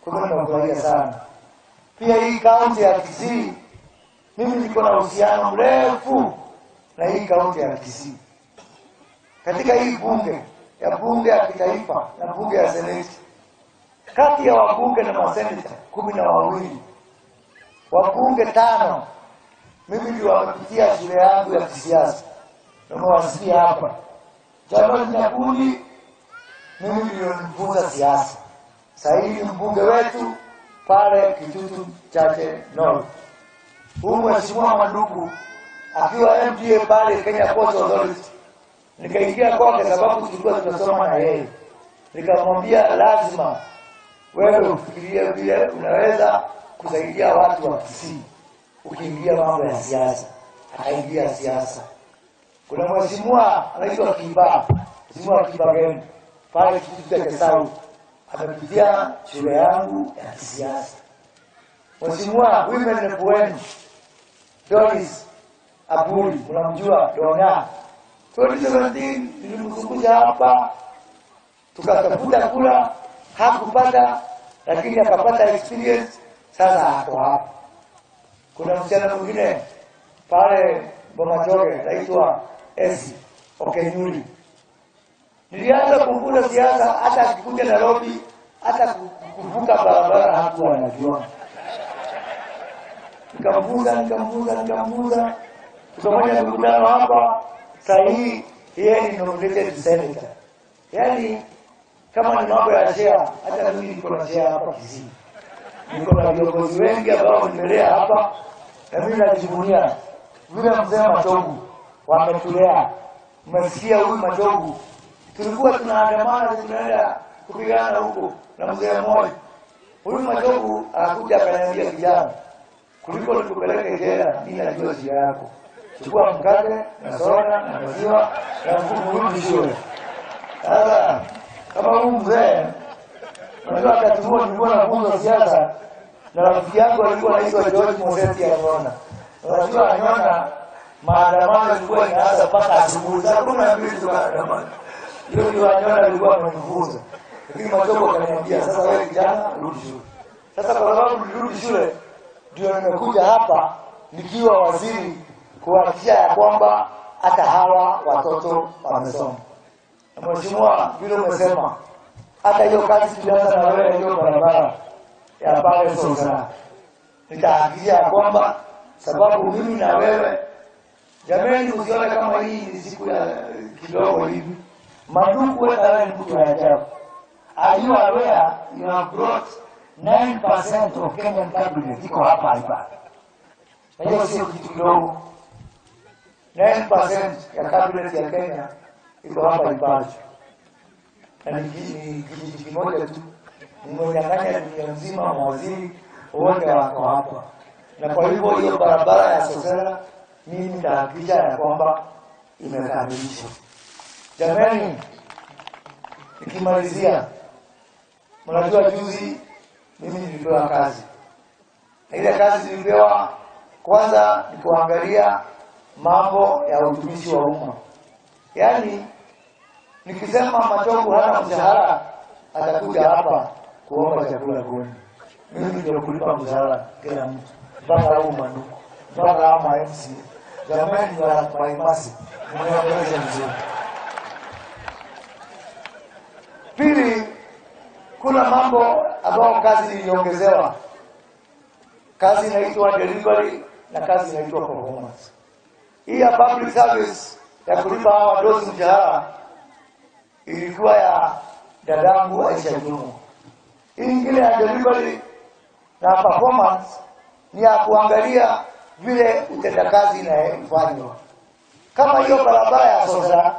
Kwa hivyo nimefurahia sana. Pia hii kaunti ya Kisii, mimi niko na uhusiano mrefu na hii kaunti ya Kisii. Katika hii bunge ya kitaifa na bunge ya seneti, kati ya wabunge na maseneta 12, wabunge tano mimi ndio wamepitia shule yangu ya kisiasa, na umewasikia hapa. Jamal Nyakundi mimi ndio nilifunza siasa. Sasa hivi mbunge wetu pale Kitutu Chache North. Huyu Mheshimiwa Manduku akiwa MDA pale Kenya Ports Authority, nikaingia kwake sababu tulikuwa tunasoma na yeye, nikamwambia lazima wewe ufikirie vile unaweza kusaidia watu wa Kisii ukiingia mambo ya siasa. Akaingia siasa. Kuna mheshimiwa anaitwa Kiba, Mheshimiwa Kiba Geni pale Kitutu Chache South, amepitia shule yangu ya kisiasa. Mheshimiwa women rep wenu Doris Aburi, unamjua Dona. 2017 nilimzungusha hapa, tukatafuta kura, hakupata, lakini akapata experience, sasa ako hapa. Kuna msichana mwingine pale Bomachoge anaitwa Esi Okenyuri. Nilianza kumfunza siasa, hata akikuja Nairobi, hata kuvuka barabara hakuwa anajua. Nikamfunza, nikamfunza, nikamfunza, tukafanya mkutano hapa. Saa hii yeye ni nominated senator. Yaani kama ni mambo ya share, hata mimi niko na share hapa Kisii. Niko na viongozi wengi ambao nimelea hapa, na mimi najivunia vile mzee Machogu wametulea. Mmesikia huyu Machogu, tulikuwa tunaandamana tunaenda kupigana huko na mzee mmoja. Huyu Machogu akakuja akaniambia, kijana, kuliko nikupeleke jela, mimi najua njia yako. Chukua mkate na soda na maziwa na mfuko, rudi shule. Sasa kama huyu mzee, unajua wakati huo nilikuwa nafunza siasa na rafiki yangu alikuwa anaitwa George Moseti Anyona. Unajua Anyona, maandamano ilikuwa inaanza mpaka asubuhi saa 12 tukaandamana. Hiyo ndio Wanyona alikuwa amenifunza. Lakini Machogu akaniambia, sasa wewe kijana rudi shule. Sasa kwa sababu nilirudi shule, ndio nimekuja hapa nikiwa waziri kuhakikisha ya kwamba hata hawa watoto wamesoma. Na mheshimiwa, vile umesema, hata hiyo kazi tulianza na wewe, hiyo barabara ya pale Sosera, nitahakikisha ya kwamba, sababu mimi na wewe, jamani, usione kama hii ni siku ya kidogo hivi. Manduku, wewe ni mtu wa ajabu. Are you aware you have brought 9% of Kenyan cabinet iko hapa hapa? Na hiyo sio kitu kidogo. 9% ya cabinet ya Kenya iko hapa Ipachu. Na ni kijiji kimoja tu. Mmenyang'anya dunia mzima, mawaziri wote wako hapa. Na kwa hivyo hiyo barabara ya Sosera mimi nitahakikisha ya kwamba imekamilishwa. Jamani, nikimalizia, mnajua juzi mimi nilipewa kazi. Na ile kazi nilipewa kwanza ni kuangalia mambo ya utumishi wa umma. Yaani nikisema Machogu hana mshahara, atakuja hapa kuomba chakula kwenu. Mimi ndio kulipa mshahara kila mtu, mpaka hao Manduku, mpaka hao MC. Jamani, wa mnaongelesha vizuri. Pili, kuna mambo ambayo kazi iliongezewa. Kazi inaitwa delivery na kazi inaitwa performance. Hii ya public service ya kulipa hawa wadosi mshahara ilikuwa ya dadangu Aisha Jumwa. Hii ingine ya delivery na performance ni ya kuangalia vile utendakazi inafanywa. Kama hiyo barabara ya Sosera,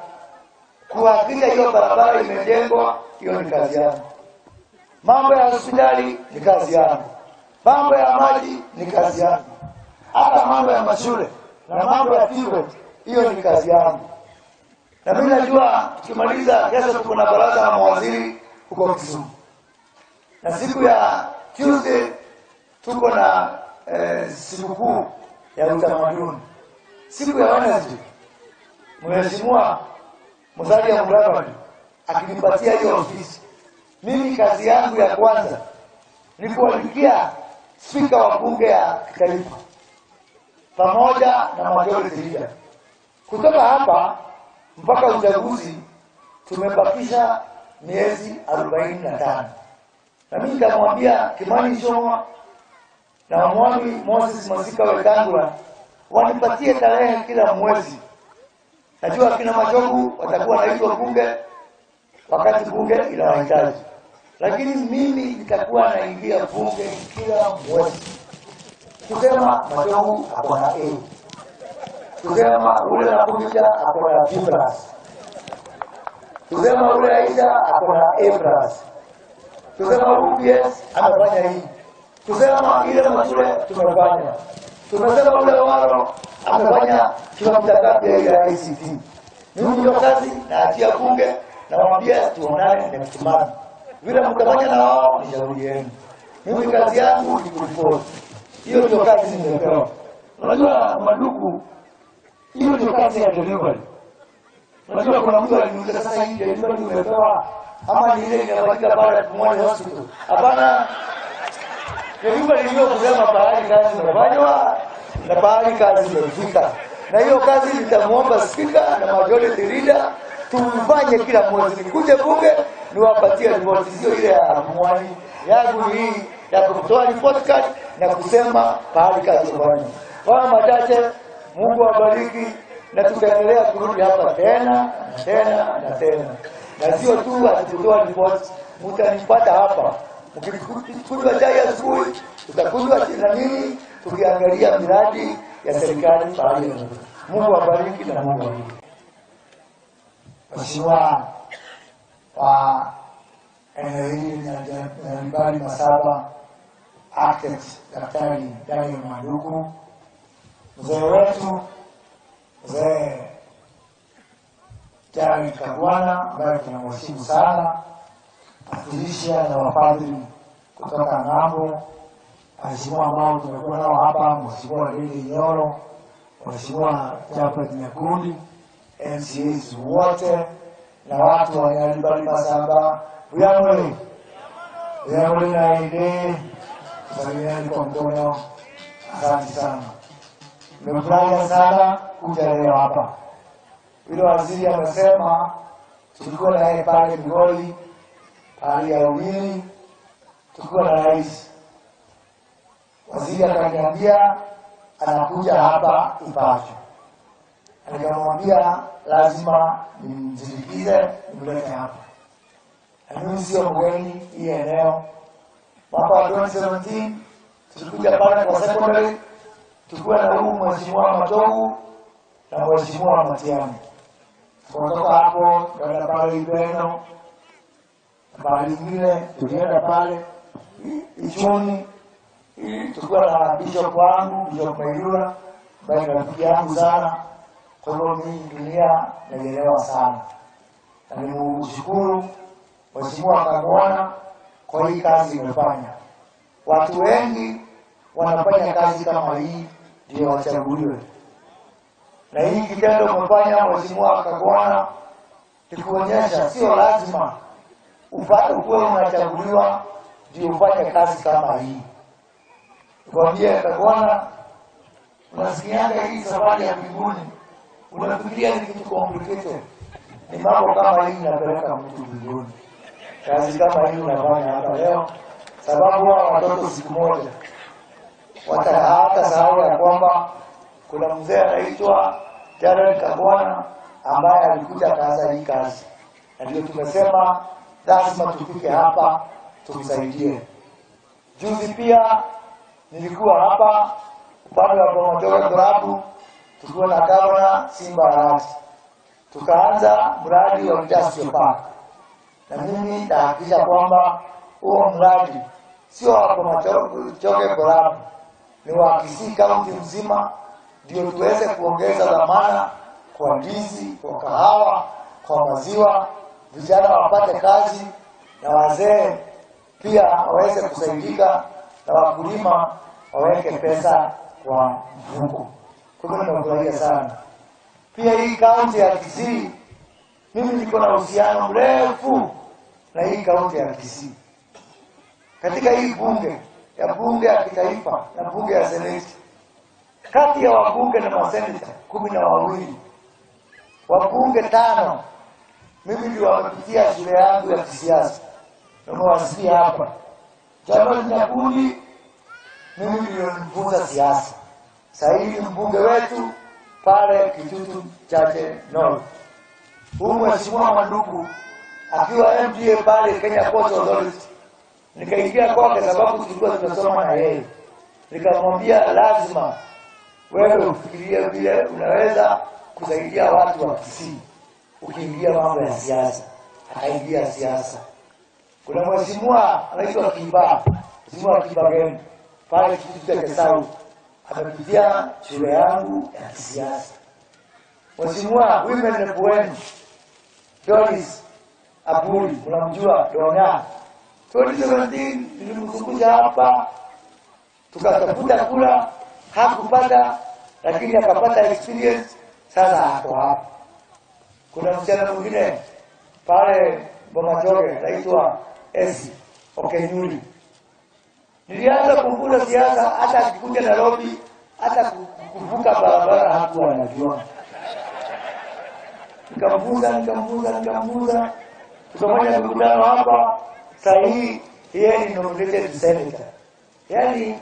kuhakikisha hiyo barabara imejengwa, hiyo ni kazi yangu. Mambo ya hospitali ni kazi yangu. Mambo ya maji ni kazi yangu. Hata mambo ya mashule na mambo ya TVET, hiyo ni kazi yangu. Na mimi najua tukimaliza kesho tuko na baraza la mawaziri huko Kisumu. Na siku ya Tuesday tuko na sikukuu ya utamaduni. Siku ya Wednesday Mheshimiwa Musalia Mudavadi akinipatia hiyo ofisi, mimi kazi yangu ya kwanza ni kuandikia spika wa bunge ya kitaifa pamoja na majority leader. Kutoka hapa mpaka uchaguzi tumebakisha miezi 45. Na mimi nitamwambia Kimani Ichung'wah na Mwami Moses Masika Wetangula wanipatie tarehe kila mwezi. Najua kina Machogu watakuwa naitwa bunge wakati bunge inawahitaji, lakini mimi nitakuwa naingia bunge kila mwezi kusema Machogu ako na A, kusema ule Nakumisha ako na B+, kusema ule Aisha ako na A+, kusema UPS amefanya hii, kusema ile mashule tumefanya, tumesema ule Waro amefanya kilomita ngapi ya ICT. Mimi ndio kazi naachia bunge, nawaambia tuonane next month. Vile mtafanya na wao ni shauri yenu. Mimi kazi yangu ni kuripoti. Hiyo ndio kazi nimepewa. Unajua Manduku, hiyo ndio kazi ya delivery. Unajua kuna mtu aliniuliza, sasa hii delivery umepewa ama ni ile inafanyika pale Pumwani Hospital? Hapana. Delivery hiyo kusema pahali kazi imefanywa na pahali kazi imefika. Na hiyo kazi nitamuomba spika na majority leader tufanye kila mwezi. Nikuje bunge niwapatie ripoti, sio ile ya Pumwani. Yangu ni hii ya kutoa report card na kusema pahali kazi imefanywa. Kwa machache, Mungu awabariki, na tutaendelea kurudi hapa tena na tena na tena. Na sio tu atutoa report, mtanipata hapa. Mkikunywa chai asubuhi, tutakunywa na nini, tukiangalia miradi ya serikali pahali. Mungu awabariki na Mungu awabariki. Mheshimiwa wa eneo hili Nyaribari Masaba, Architect Daktari Daniel Manduku, mzee wetu mzee Jared Kagwana ambaye tunamheshimu sana, Atilisha na wafadhili kutoka ng'ambo, waheshimiwa ambao tumekuwa nao hapa, Mheshimiwa Lili Nyoro, Mheshimiwa Japhet Nyakundi, MCAs wote, na watu wa Nyaribari Masaba. Uyamole. Uyamole na ide. Salimiani kwa mkono. Asante sana. Nimefurahi sana kuja leo hapa. Yule waziri amesema tulikuwa na yeye pale Migori, pale ya Uwili, tulikuwa na rais. Waziri akaniambia anakuja hapa Ipacho. Nikamwambia lazima nimsindikize, nimlete hapa. Na mimi sio mgeni hii eneo. Mwaka wa 2017 tulikuja pale kwa secondary, tulikuwa na huyu Mheshimiwa Matogu na Mheshimiwa Matiang'i. Kutoka hapo tukaenda pale Ibeno, pale nyingine tulienda pale Ichuni, tulikuwa na bishop wangu, Bishop Mailula, ambaye ni rafiki yangu sana. Kwa hivyo mimi dunia naielewa sana. Na nimshukuru Mheshimiwa Kagwana kwa hii kazi imefanya. Watu wengi wanafanya kazi kama hii ndio wachaguliwe. Na hii kitendo umefanya Mheshimiwa Kagwana ni kuonyesha sio lazima ukuwe unachaguliwa ndio ufanye kazi kama hii. Nikwambie Kagwana, unasikianga hii safari ya mbinguni, unafikiria ni kitu complicated. Ni mambo kama hii inapeleka mtu mbinguni. Kazi kama hii unafanya hapa leo, sababu hao watoto siku moja hata sahau ya kwamba kuna mzee anaitwa Jared Kagwana ambaye alikuja akaanza hii kazi, na ndio tumesema lazima tufike hapa tumsaidie. Juzi pia nilikuwa hapa upande wa Bomachoge Borabu, tukiwa na gavana Simba Arati, tukaanza mradi wa industrial park, na mimi nitahakikisha kwamba huo mradi sio wa Bomachoge Borabu, ni wa Kisii County mzima, ndio tuweze kuongeza dhamana kwa ndizi, kwa kahawa, kwa maziwa, vijana wapate kazi na wazee pia waweze kusaidika na wakulima waweke pesa kwa mfuko. Kwa hivyo nimefurahia sana. Pia hii kaunti ya Kisii, mimi niko na uhusiano mrefu na hii kaunti ya Kisii. Katika hii bunge ya kitaifa na bunge ya seneti, kati ya wabunge na maseneta 12, wabunge 5 mimi ndio wamepitia shule yangu ya kisiasa. Nimewasikia hapa. Jamal Nyakundi mimi ndio nilimfunza siasa. Sasa hivi mbunge wetu pale Kitutu Chache North. Huyu Mheshimiwa Manduku akiwa MDA pale Kenya Ports Authority, nikaingia kwake sababu tulikuwa tunasoma na yeye. Nikamwambia lazima wewe ufikirie vile unaweza kusaidia watu wa Kisii ukiingia mambo ya siasa. Akaingia siasa. Kuna mheshimiwa anaitwa Kiba, Mheshimiwa Kiba Geni pale Kitutu Chache South, amepitia shule yangu ya kisiasa. Mheshimiwa women rep wenu Doris Aburi, unamjua Donya. 2017 nilimzungusha hapa, tukatafuta kula, hakupata, lakini akapata experience, sasa ako hapa. Kuna msichana mwingine pale Bomachoge anaitwa Esi Okenyuri. Nilianza kumfunza siasa, hata akikuja Nairobi, hata kuvuka barabara hakuwa anajua. Nikamfunza, nikamfunza, nikamfunza, tukafanya mikutano hapa. Saa hii yeye ni nominated senator. Yaani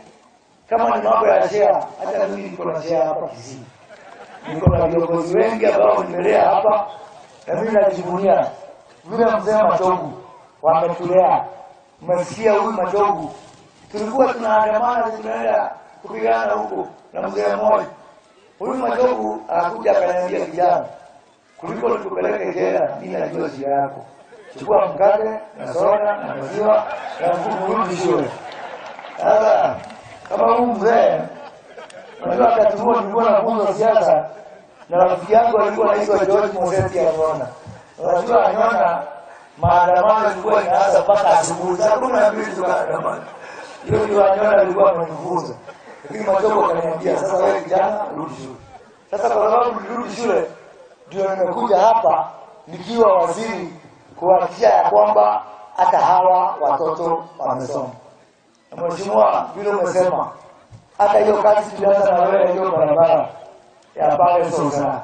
kama ni mambo ya share, hata mimi niko na share hapa Kisii. Niko na viongozi wengi ambao nimelea hapa, na mimi najivunia vile mzee Machogu wametulea. Mmesikia huyu Machogu, tulikuwa tunaandamana tunaenda kupigana huko na mzee mmoja. Huyu Machogu akakuja akaniambia, kijana, kuliko nikupeleke jela, mimi najua shida yako. Chukua mkate na soda na maziwa na mfuko, rudi shule. Sasa kama huyu mzee, unajua wakati huo nilikuwa nafunza siasa na rafiki yangu alikuwa anaitwa George Moseti Anyona. Unajua Anyona, maandamano ilikuwa inaanza mpaka asubuhi saa 12 tukaandamana. Hiyo ndio Anyona alikuwa amenifunza. Lakini Machogu akaniambia, sasa wewe kijana, rudi shule. Sasa kwa sababu nilirudi shule, ndio nimekuja hapa nikiwa waziri kuhakikisha ya kwamba hata hawa watoto wamesoma. Na mheshimiwa, vile umesema, hata hiyo kazi tulianza na wewe, hiyo barabara ya pale Sosera,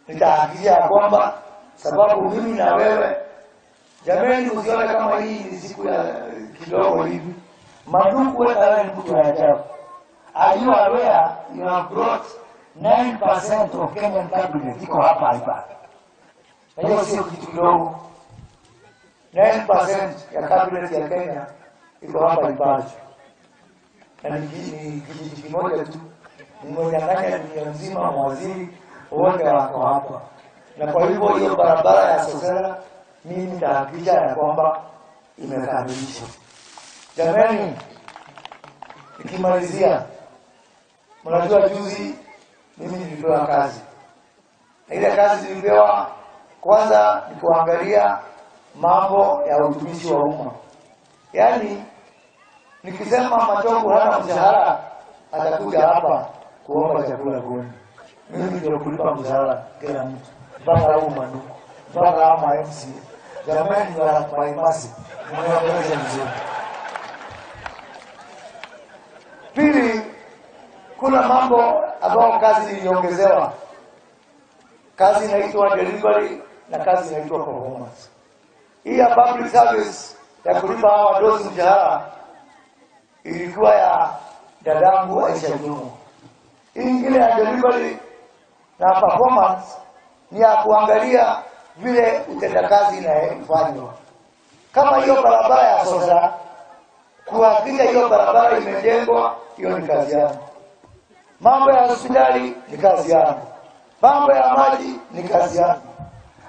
nitahakikisha ya kwamba, sababu mimi na wewe, jamani, usione kama hii ni siku ya kidogo hivi. Maduku wewe na wewe ni mtu wa ajabu. Are you aware you have brought 9% of Kenyan cabinet iko hapa hapa? Na hiyo sio kitu kidogo. 9% ya cabinet ya Kenya iko hapa Ipachu. Na ni kijiji kimoja tu. Nimenyang'anya dunia mzima, mawaziri wote wako hapa. Na kwa hivyo hiyo barabara ya Sosera mimi nitahakikisha ya kwamba imekamilishwa. Jamani, nikimalizia, mnajua juzi mimi nilipewa kazi. Na ile kazi nilipewa kwanza ni kuangalia mambo ya utumishi wa umma. Yaani nikisema Machogu hana mshahara, atakuja hapa kuomba chakula kwenu. Mimi ndio kulipa mshahara kila mtu, mpaka hao Manduku, mpaka hao ma MC. Jamani, wa maimasi, mnaongelea vizuri. Pili, kuna mambo ambayo kazi iliongezewa. Kazi inaitwa delivery na kazi inaitwa performance. Hii ya public service ya kulipa hawa wadosi mshahara ilikuwa ya dadangu Aisha Jumwa. Hii ingine ya delivery na performance ni ya kuangalia vile utendakazi inafanywa. Kama hiyo barabara ya Sosera, kuhakikisha hiyo barabara imejengwa, hiyo ni kazi yangu. Mambo ya hospitali ni kazi yangu. Mambo ya maji ni kazi yangu.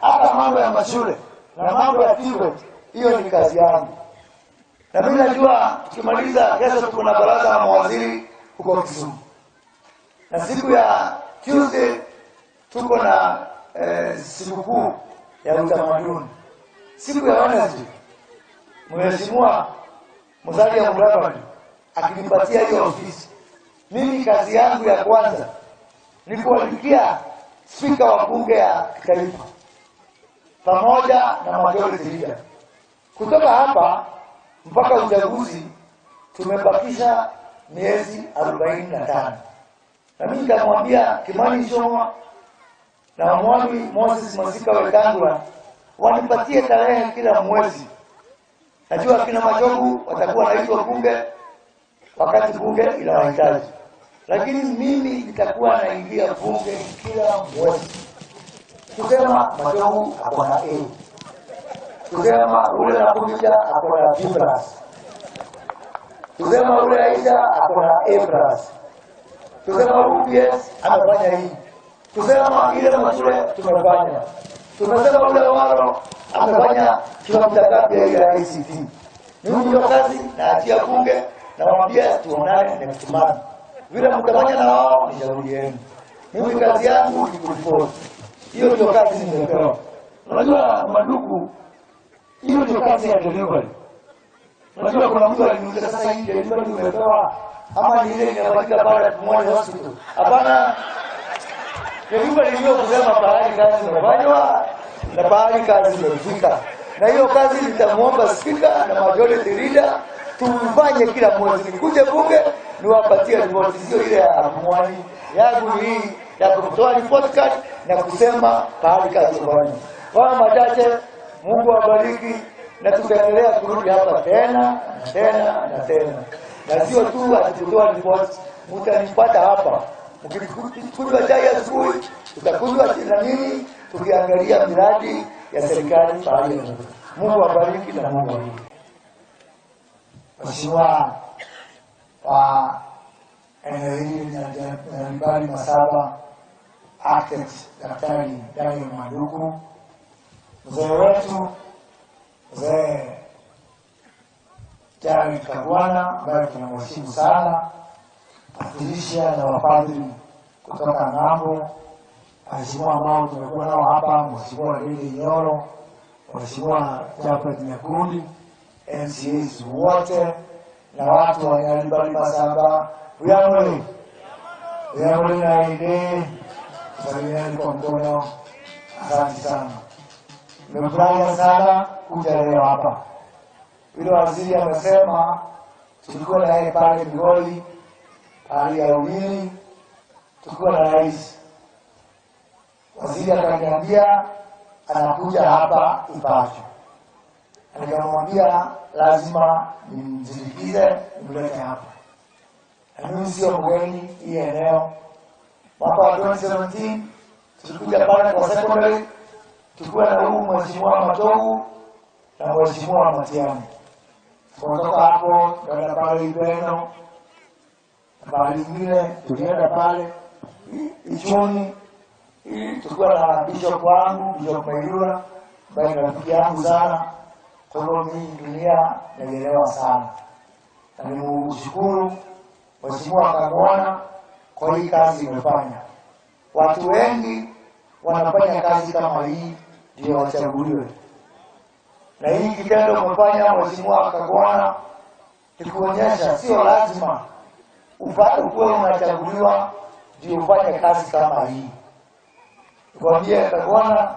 Hata mambo ya mashule na mambo ya TVET, hiyo ni kazi yangu. Na mimi najua tukimaliza kesho tuko na baraza la mawaziri huko Kisumu. Na siku ya Tuesday tuko na sikukuu ya utamaduni. Siku ya Wednesday Mheshimiwa Musalia Mudavadi akinipatia hiyo ofisi, mimi kazi yangu ya kwanza ni kuandikia spika wa bunge ya kitaifa pamoja na majority leader. Kutoka hapa mpaka uchaguzi tumebakisha miezi 45. Na mimi nikamwambia Kimani Ichung'wah na Mwami Moses Masika Wetangula wanipatie tarehe kila mwezi. Najua kina Machogu watakuwa naitwa bunge wakati bunge inawahitaji, lakini mimi nitakuwa naingia bunge kila mwezi kusema Machogu ako na A, kusema ule Nakumisha ako na B plus, kusema ule Aisha ako na A plus, kusema UPS amefanya hii, kusema ile mashule tumefanya, tumesema ule Waro amefanya kilomita ngapi ya ICT. Mimi ndio kazi naachia bunge, nawaambia tuonane next month. Vile mtafanya na wao ni shauri yenu. Mimi kazi yangu ni kuripoti. Hiyo ndio kazi nimepewa. Unajua Maduku, hiyo ndio kazi ya delivery. Unajua kuna mtu aliniuliza sasa hii delivery umepewa ama ni ile inafanyika baada ya Pumwani Hospital? Hapana. Delivery ndio kusema pahali kazi imefanywa na pahali kazi imefika. Na hiyo kazi nitamuomba spika na majority leader tufanye kila mwezi. Nikuje bunge niwapatie ripoti, sio ile ya Pumwani. Yangu ni hii ya kutoa report card na kusema pahali kazi imefanywa. Kwa machache, Mungu awabariki, na tutaendelea kurudi hapa tena na tena na tena. Na sio tu ati kutoa report, mtanipata hapa. Mkikunywa chai asubuhi, tutakunywa na nini, tukiangalia miradi ya serikali pahali inapo. Mungu awabariki na Mungu awabariki. Mheshimiwa wa eneo hili Nyaribari Masaba, Architect Daktari Daniel Maduku, mzee wetu mzee Jared Kagwana ambaye tunamheshimu sana, Patricia na wapadri kutoka ng'ambo, waheshimiwa ambao tumekuwa nao hapa, Mheshimiwa Lili Nyoro, Mheshimiwa Japhet Nyakundi, MCAs wote na watu wa Nyaribari Masaba, Uyamuli Uyamuli na ide, salimiani kwa mkono. Asante sana. Nimefurahia sana kuja leo hapa. Yule waziri amesema tulikuwa na yeye pale Migori, pale ya Ulili, tukiwa na rais. Waziri akaniambia anakuja hapa Ipacho. Nikamwambia lazima nimsindikize, nimlete hapa. Na mimi sio mgeni hii eneo. Mwaka wa 2017 tulikuja pale kwa secondary, tulikuwa na huyu Mheshimiwa Matogu na Mheshimiwa Matiang'i. Kutoka hapo tukaenda pale Ibeno, na pale ingine tulienda pale Ichuni, tulikuwa na bishop wangu, Bishop Mairura, ambaye ni rafiki yangu sana. Kwa hivyo mimi dunia naielewa sana, na nimshukuru Mheshimiwa Kagwana kwa hii kazi imefanya. Watu wengi wanafanya kazi kama hii ndio wachaguliwe, na hii kitendo umefanya Mheshimiwa Kagwana ni kuonyesha sio lazima ukuwe unachaguliwa ndio ufanye kazi kama hii. Nikwambie Kagwana,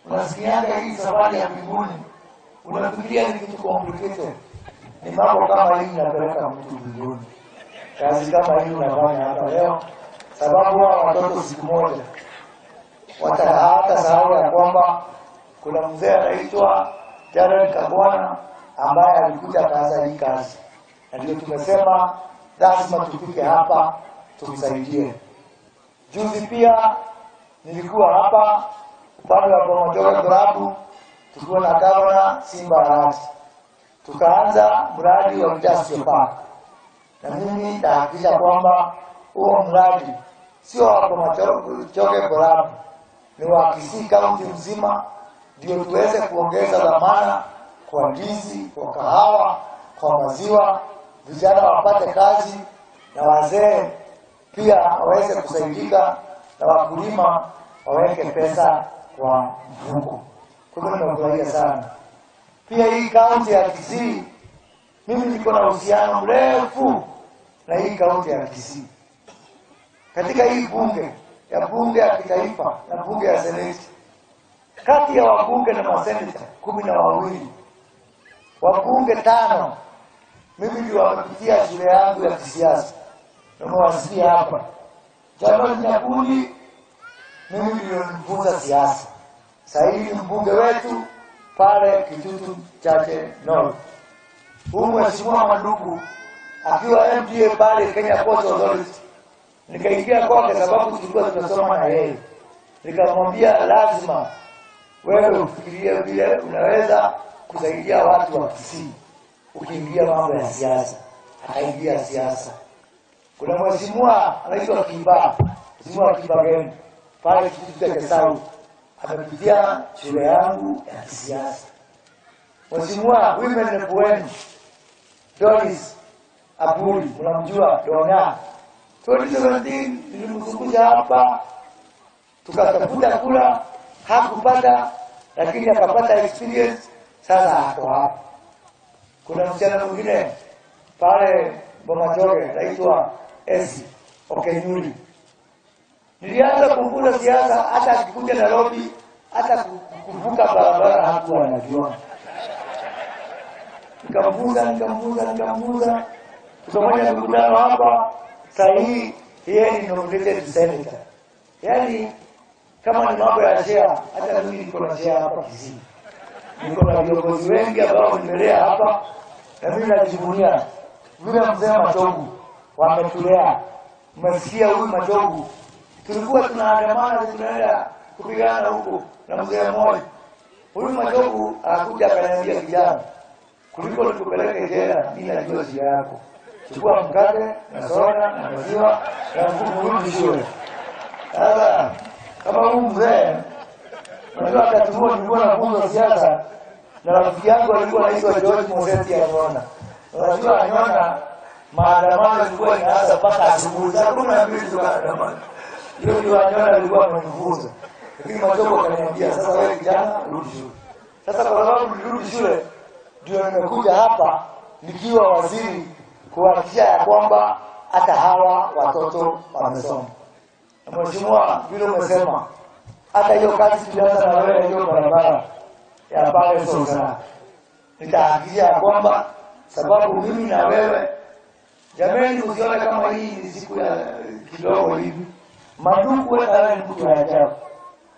unasikianga hii safari ya mbinguni, unafikiria ni kitu complicated. Ni mambo kama hii inapeleka mtu mbinguni. Kazi kama hii unafanya hapa leo, sababu hawa watoto siku moja hawatasahau ya kwamba kuna mzee anaitwa Jared Kagwana ambaye alikuja akaanza hii kazi, na ndio tumesema lazima tufike hapa tumsaidie. Juzi pia nilikuwa hapa upande wa Bomachoge Borabu, tukiwa na gavana Simba Arati, tukaanza mradi wa industrial park, na mimi nitahakikisha kwamba huo mradi sio wa Bomachoge Borabu, ni wa Kisii County mzima, ndio tuweze kuongeza dhamana kwa ndizi, kwa kahawa, kwa maziwa, vijana wapate kazi na wazee pia waweze kusaidika, na wakulima waweke pesa kwa mfuko. Kwa hivyo nimefurahia sana. Pia hii kaunti ya Kisii, mimi niko na uhusiano mrefu na hii kaunti ya Kisii. Katika hii bunge ya bunge ya kitaifa na bunge ya seneti, kati ya wabunge na maseneta 12, wabunge 5 mimi ndio wamepitia shule yangu ya kisiasa. Nimewasikia hapa Jamal Nyakundi, mimi ndio nilimfunza siasa. Sasa hivi mbunge wetu pale Kitutu Chache North. Huyu Mheshimiwa Manduku akiwa MDA pale Kenya Ports Authority, nikaingia kwake sababu tulikuwa tunasoma na yeye. Nikamwambia lazima wewe ufikirie vile unaweza kusaidia watu wa Kisii ukiingia mambo ya siasa. Akaingia siasa. Kuna mheshimiwa anaitwa Kiba, Mheshimiwa Kiba Geni pale Kitutu Chache South, amepitia shule yangu ya kisiasa. Mheshimiwa Women Rep wenu Doris Aburi, mnamjua Dona. 2017 nilimzungusha hapa, tukatafuta kula, hakupata, lakini akapata experience, sasa ako hapa. Kuna msichana mwingine pale Bomachoge anaitwa Esi Okenyuri. Nilianza kumfunza siasa, hata akikuja Nairobi, hata kuvuka barabara hakuwa anajua. Nikamfunza, tukafanya mkutano hapa. Sasa hii yeye ni nominated senator. Yaani kama ni mambo ya share, hata mimi niko na share hapa Kisii. Niko na viongozi wengi ambao nimelea hapa, na mimi najivunia vile mzee Matogu wametulea. Mmesikia huyu Matogu, tulikuwa tunaandamana tunaenda kupigana huko na mzee mmoja. Huyu Matogu akakuja akaniambia, kijana, kuliko nikupeleke jela, mimi najua njia yako. Chukua mkate na soda na maziwa na mfuko, shule. Sasa kama huyu mzee, unajua wakati huo nilikuwa nafunza siasa na rafiki yangu alikuwa anaitwa George Moseti Anyona. Unajua Anyona, maandamano ilikuwa inaanza mpaka asubuhi saa 12 tukaandamana. Hiyo ndio Anyona alikuwa amenifunza. Lakini Matogo akaniambia, sasa wewe kijana rudi shule. Sasa kwa sababu nilirudi shule, ndio nimekuja hapa nikiwa waziri kuhakikisha ya kwamba hata hawa watoto wamesoma. Na mheshimiwa, vile umesema Hata hiyo kazi tulianza na wewe, hiyo barabara ya pale Sosera, nitahakikisha ya kwamba, sababu mimi na wewe, jamani, usione kama hii ni siku ya kidogo hivi. Maduku, wewe ni mtu wa ajabu.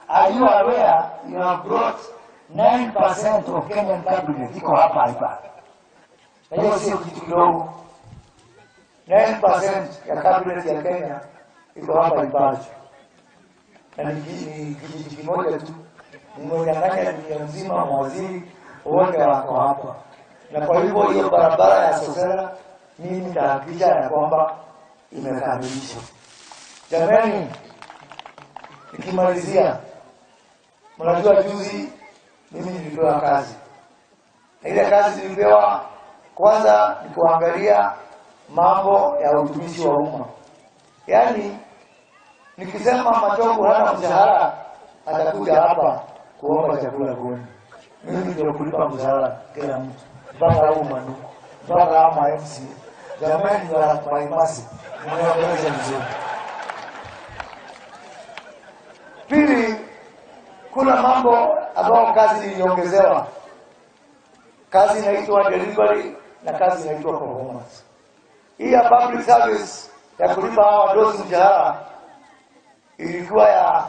Are you aware you have brought 9% of Kenyan cabinet iko hapa hapa? Na hiyo sio kitu kidogo. 9% ya cabinet ya Kenya iko hapa Ipacho. Na ni kijiji kimoja tu. Mmenyang'anya dunia mzima, mawaziri wote wako hapa. Na kwa hivyo hiyo barabara ya Sosera mimi nitahakikisha ya kwamba imekamilishwa. Jamani, nikimalizia, mnajua juzi mimi nilipewa kazi. Na ile kazi nilipewa kwanza ni kuangalia mambo ya utumishi wa umma. Yaani nikisema Machogu hana mshahara, atakuja hapa kuomba chakula kwenu. Mimi ndio kulipa mshahara kila mtu, mpaka huu Maduku, mpaka hao MC. Jamani, wa maimasi, mnaongeleza vizuri. Pili, kuna mambo ambayo kazi iliongezewa. Kazi inaitwa delivery na kazi inaitwa performance. Hii ya public service ya kulipa hawa wadosi mshahara ilikuwa ya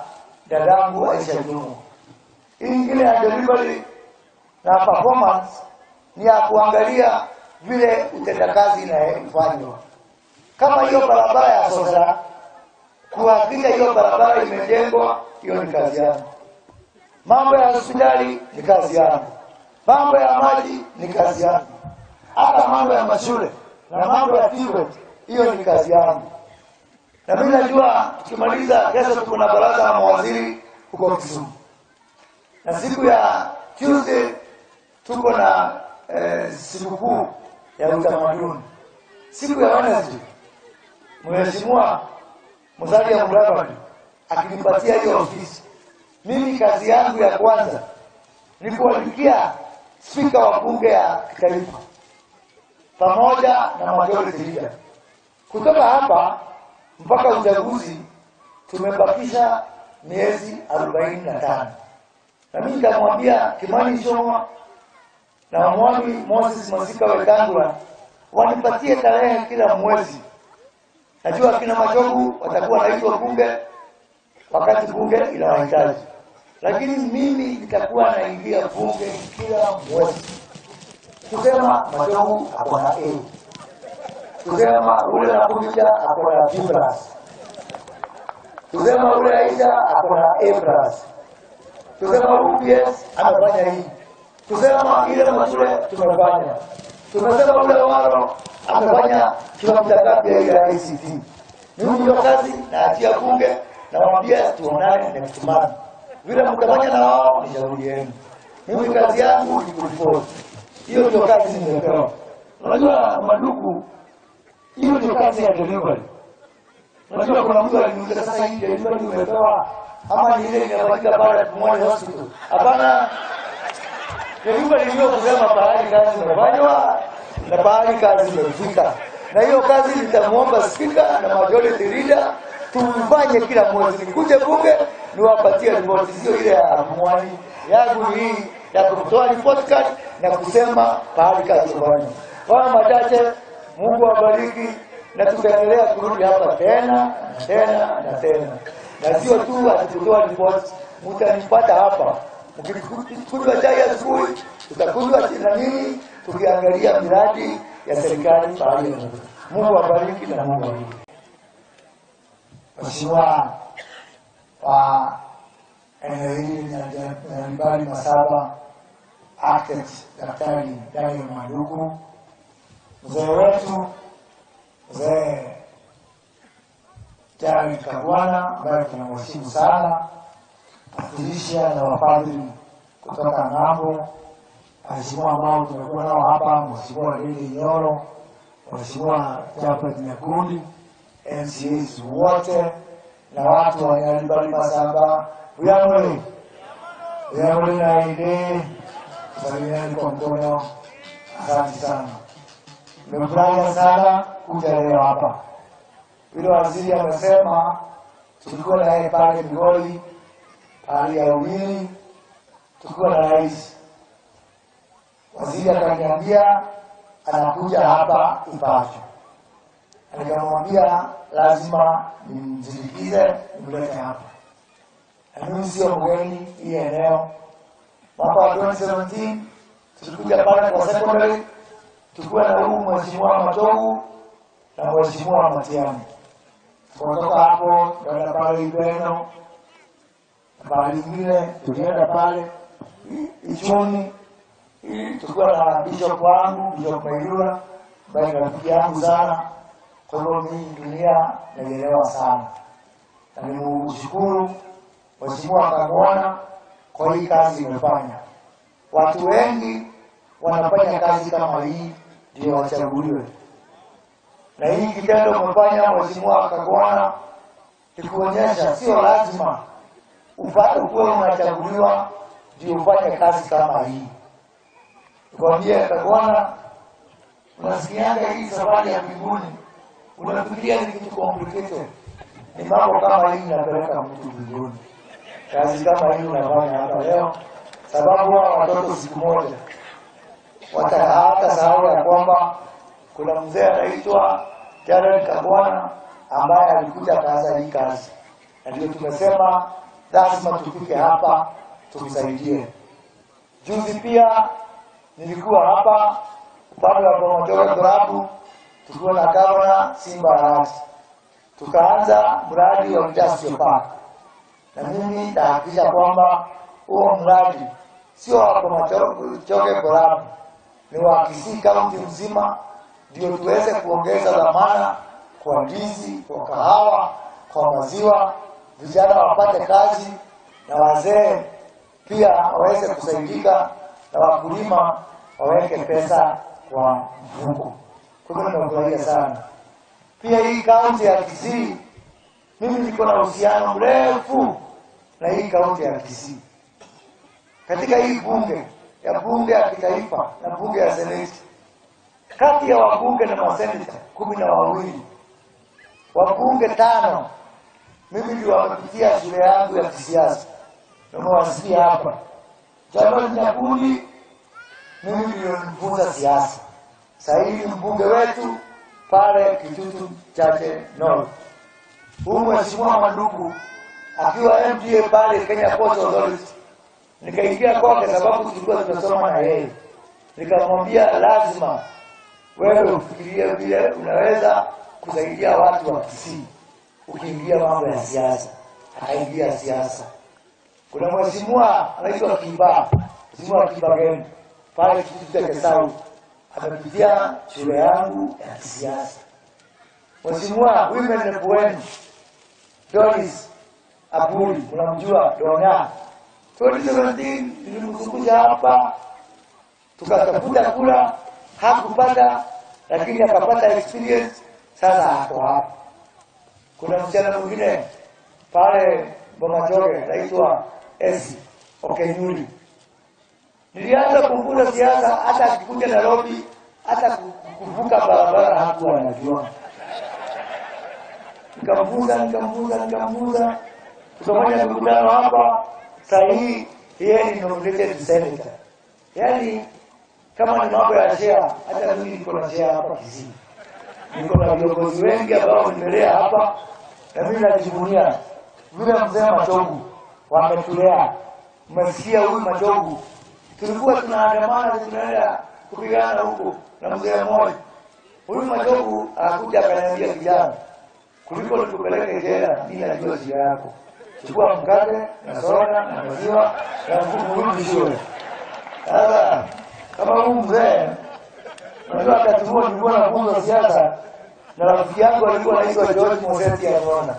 dadangu Aisha Jumwa. Hii ingine ya delivery na performance ni ya kuangalia vile utendakazi inafanywa. Kama hiyo barabara ya Sosera, kuhakikisha hiyo barabara imejengwa, hiyo ni kazi yangu. Mambo ya hospitali ni kazi yangu. Mambo ya maji ni kazi yangu. Hata mambo ya mashule na mambo ya TVET, hiyo ni kazi yangu. Na mimi najua tukimaliza kesho tuko na baraza la mawaziri huko Kisumu. Na siku ya Tuesday tuko na sikukuu ya utamaduni. Siku ya Wednesday Mheshimiwa Musalia Mudavadi akinipatia hiyo ofisi, mimi kazi yangu ya kwanza ni kuandikia spika wa bunge ya kitaifa pamoja na majority leader. Kutoka hapa mpaka uchaguzi tumebakisha miezi 45. Na mimi nikamwambia Kimani Ichung'wah na Mwami Moses Masika Wetangula wanipatie tarehe kila mwezi. Najua kina Machogu watakuwa naitwa bunge wakati bunge inawahitaji, lakini mimi nitakuwa naingia bunge kila mwezi kusema Machogu ako na A, kusema ule Nakuja ako na B plus, kusema ule Aisha ako na A plus, kusema UPS amefanya hii, kusema ile mashule tumefanya, tumesema ule Waro amefanya kiwamtakapi ya ICT. Mimi ndio kazi naachia bunge, nawaambia tuonane next month. Vile mtafanya na wao ni shauri yenu. Mimi kazi yangu ni kuripoti. Hiyo ndio kazi nimepewa. Unajua Maduku, hiyo ndio kazi ya delivery. Unajua kuna mtu aliniuliza, sasa hii delivery umepewa ama ni ile inafanyika baada ya Pumwani Hospital? Hapana. Delivery ndio kusema pahali kazi imefanywa na pahali kazi imefika. Na hiyo kazi nitamuomba spika na majority leader tufanye kila mwezi. Nikuje bunge niwapatie ripoti, sio ile ya Pumwani. Yangu hii ya kutoa report card na kusema pahali kazi imefanywa. Kwa machache, Mungu awabariki, na tutaendelea kurudi hapa tena tena na tena. Na sio tu atutoa report, mtanipata hapa. Mkikunywa chai asubuhi, tutakunywa na nini, tukiangalia miradi ya serikali pahali inapo. Mungu awabariki na Mungu awabariki. Mheshimiwa wa eneo hili Nyaribari Masaba, Architect Daktari Daniel Maduku, mzee wetu mzee Jared Kagwana ambaye tunamheshimu sana, Patricia na wapadri kutoka ng'ambo, waheshimiwa ambao tumekuwa nao hapa, Mheshimiwa Lili Nyoro, Mheshimiwa Japhet Nyakundi, MCAs wote na watu wa Nyaribari Masaba, Buyamuli Buyamuli na ide salimiani kwa mkono. Asante sana, nimefurahi sana kuja leo hapa. Yule waziri amesema tulikuwa na yeye pale Migori pahali ya Ulili tukiwa na rais. Waziri akaniambia anakuja hapa Ipacho, nikamwambia lazima nimsindikize nimlete hapa, na mimi sio mgeni hii eneo. Mwaka wa 2017 tulikuja pale kwa secondary tukiwa na huyu Mheshimiwa Machogu na Mheshimiwa Matiang'i. Kutoka hapo tukaenda pale Ibeno na pale ingine tulienda pale Ichuni tukiwa na bishop wangu, Bishop Mailula, ambaye ni rafiki yangu sana. Kwa hivyo mimi dunia naielewa sana, na nimshukuru Mheshimiwa Kagwana kwa hii kazi imefanya. Watu wengi wanafanya kazi kama hii ndio wachaguliwe, na hii kitendo umefanya Mheshimiwa Kagwana ni kuonyesha sio lazima ukuwe unachaguliwa ndio ufanye kazi kama hii. Nikwambie Kagwana, unasikianga hii safari ya mbinguni, unafikiria ni kitu complicated. Ni mambo kama hii inapeleka mtu mbinguni. Kazi kama hii unafanya hapa leo, sababu hawa watoto siku moja hawatasahau ya kwamba kuna mzee anaitwa Jared Kagwana ambaye alikuja akaanza hii kazi, na ndio tumesema lazima tufike hapa tumsaidie. Juzi pia nilikuwa hapa upande wa Bomachoge Borabu tukiwa na gavana Simba Arati, tukaanza mradi wa industrial park, na mimi nitahakikisha kwamba huo mradi sio wa Bomachoge Borabu, ni wa Kisii County mzima, ndio tuweze kuongeza dhamana kwa ndizi, kwa kahawa, kwa maziwa, vijana wapate kazi na wazee pia waweze kusaidika, na wakulima waweke pesa kwa mfuko. Kwa hivyo nimefurahia sana. Pia hii kaunti ya Kisii, mimi niko na uhusiano mrefu na hii kaunti ya Kisii. Katika hii bunge ya bunge ya kitaifa na bunge ya seneti, kati ya wabunge na maseneta 12, wabunge 5 mimi ndio wamepitia shule yangu ya kisiasa. Nimewasikia hapa Charles Nyakundi, mimi ndio nilifunza siasa. Sasa hivi mbunge wetu pale Kitutu Chache North, huyu Mheshimiwa Manduku akiwa MDA pale Kenya Ports Authority, nikaingia kwake sababu tulikuwa tunasoma na yeye. Nikamwambia lazima wewe ufikirie vile unaweza kusaidia watu wa Kisii ukiingia mambo ya siasa. Akaingia siasa. Kuna mheshimiwa anaitwa Kiba, Mheshimiwa Kiba Geni pale Kitutu Chache South, amepitia shule yangu ya kisiasa. Mheshimiwa Women Rep wenu Doris Aburi, unamjua Dona, 2017 nilimzungusha hapa, tukatafuta kula, hakupata, lakini akapata experience, sasa ako hapa. Kuna msichana mwingine pale Bomachoge anaitwa Esi Okenyuri. Nilianza kumfunza siasa, hata akikuja Nairobi, hata kuvuka barabara hakuwa anajua. Nikamfunza, tukafanya mkutano hapa. Sasa hii yeye ni nominated senator. Yaani kama ni mambo ya share, hata mimi niko na share hapa Kisii. Niko na viongozi wengi ambao nimelea hapa, na mimi najivunia vile mzee Machogu wametulea. Mmesikia huyu Machogu, tulikuwa tunaandamana tunaenda kupigana huko na mzee mmoja. Huyu Machogu akakuja akaniambia, kijana, kuliko nikupeleke jela, mimi najua njia yako. Chukua mkate na soda na maziwa na mfuko, shule. Sasa kama huyu mzee, unajua wakati huo nilikuwa nafunza siasa na rafiki yangu alikuwa anaitwa George Moseti Anyona.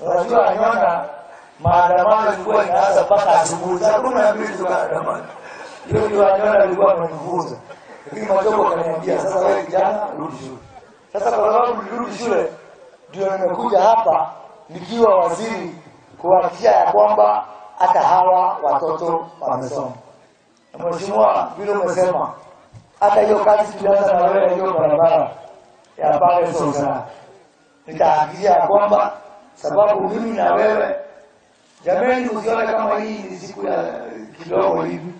Unajua Anyona, maandamano ilikuwa inaanza mpaka asubuhi saa 12 tukaandamana. Hiyo ndio Anyona alikuwa amenifunza. Lakini Machogu akaniambia, sasa wewe kijana, rudi shule. Sasa kwa sababu nilirudi shule, ndio nimekuja hapa nikiwa waziri kuhakikisha ya kwamba hata hawa watoto wamesoma. Na mheshimiwa, vile umesema, hata hiyo kazi tulianza na wewe, hiyo barabara ya pale Sosara, nitahakikisha ya kwamba, sababu mimi na wewe Jamani, usione kama hii ni siku ya kidogo hivi.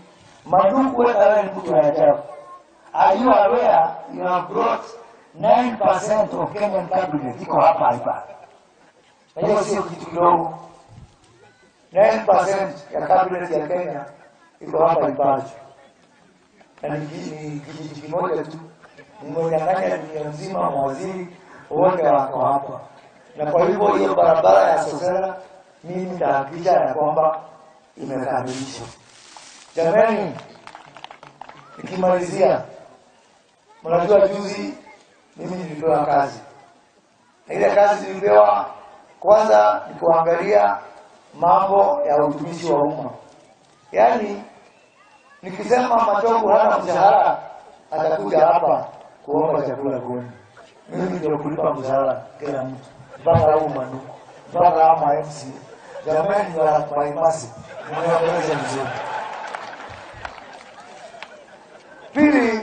Maduku wewe ni mtu wa ajabu. Are you aware you have brought 9% of Kenyan cabinet iko hapa hapa? Na hiyo sio kitu kidogo. 9% ya cabinet ya Kenya iko hapa Ipachu. Na ni kijiji kimoja tu. Mmenyang'anya dunia nzima, mawaziri wote wako hapa. Na kwa hivyo hiyo barabara ya Sosera mimi nitahakikisha ya kwamba imekamilishwa. Jamani, nikimalizia, mnajua juzi mimi nilipewa kazi. Na ile kazi nilipewa kwanza ni kuangalia mambo ya utumishi wa umma. Yaani nikisema Machogu hana mshahara atakuja hapa kuomba chakula kwenu. Mimi ndio kulipa mshahara kila mtu, mpaka huu Maduku, mpaka ama MC. Jamani, wa maimasi mnaongeleza vizuri. Pili,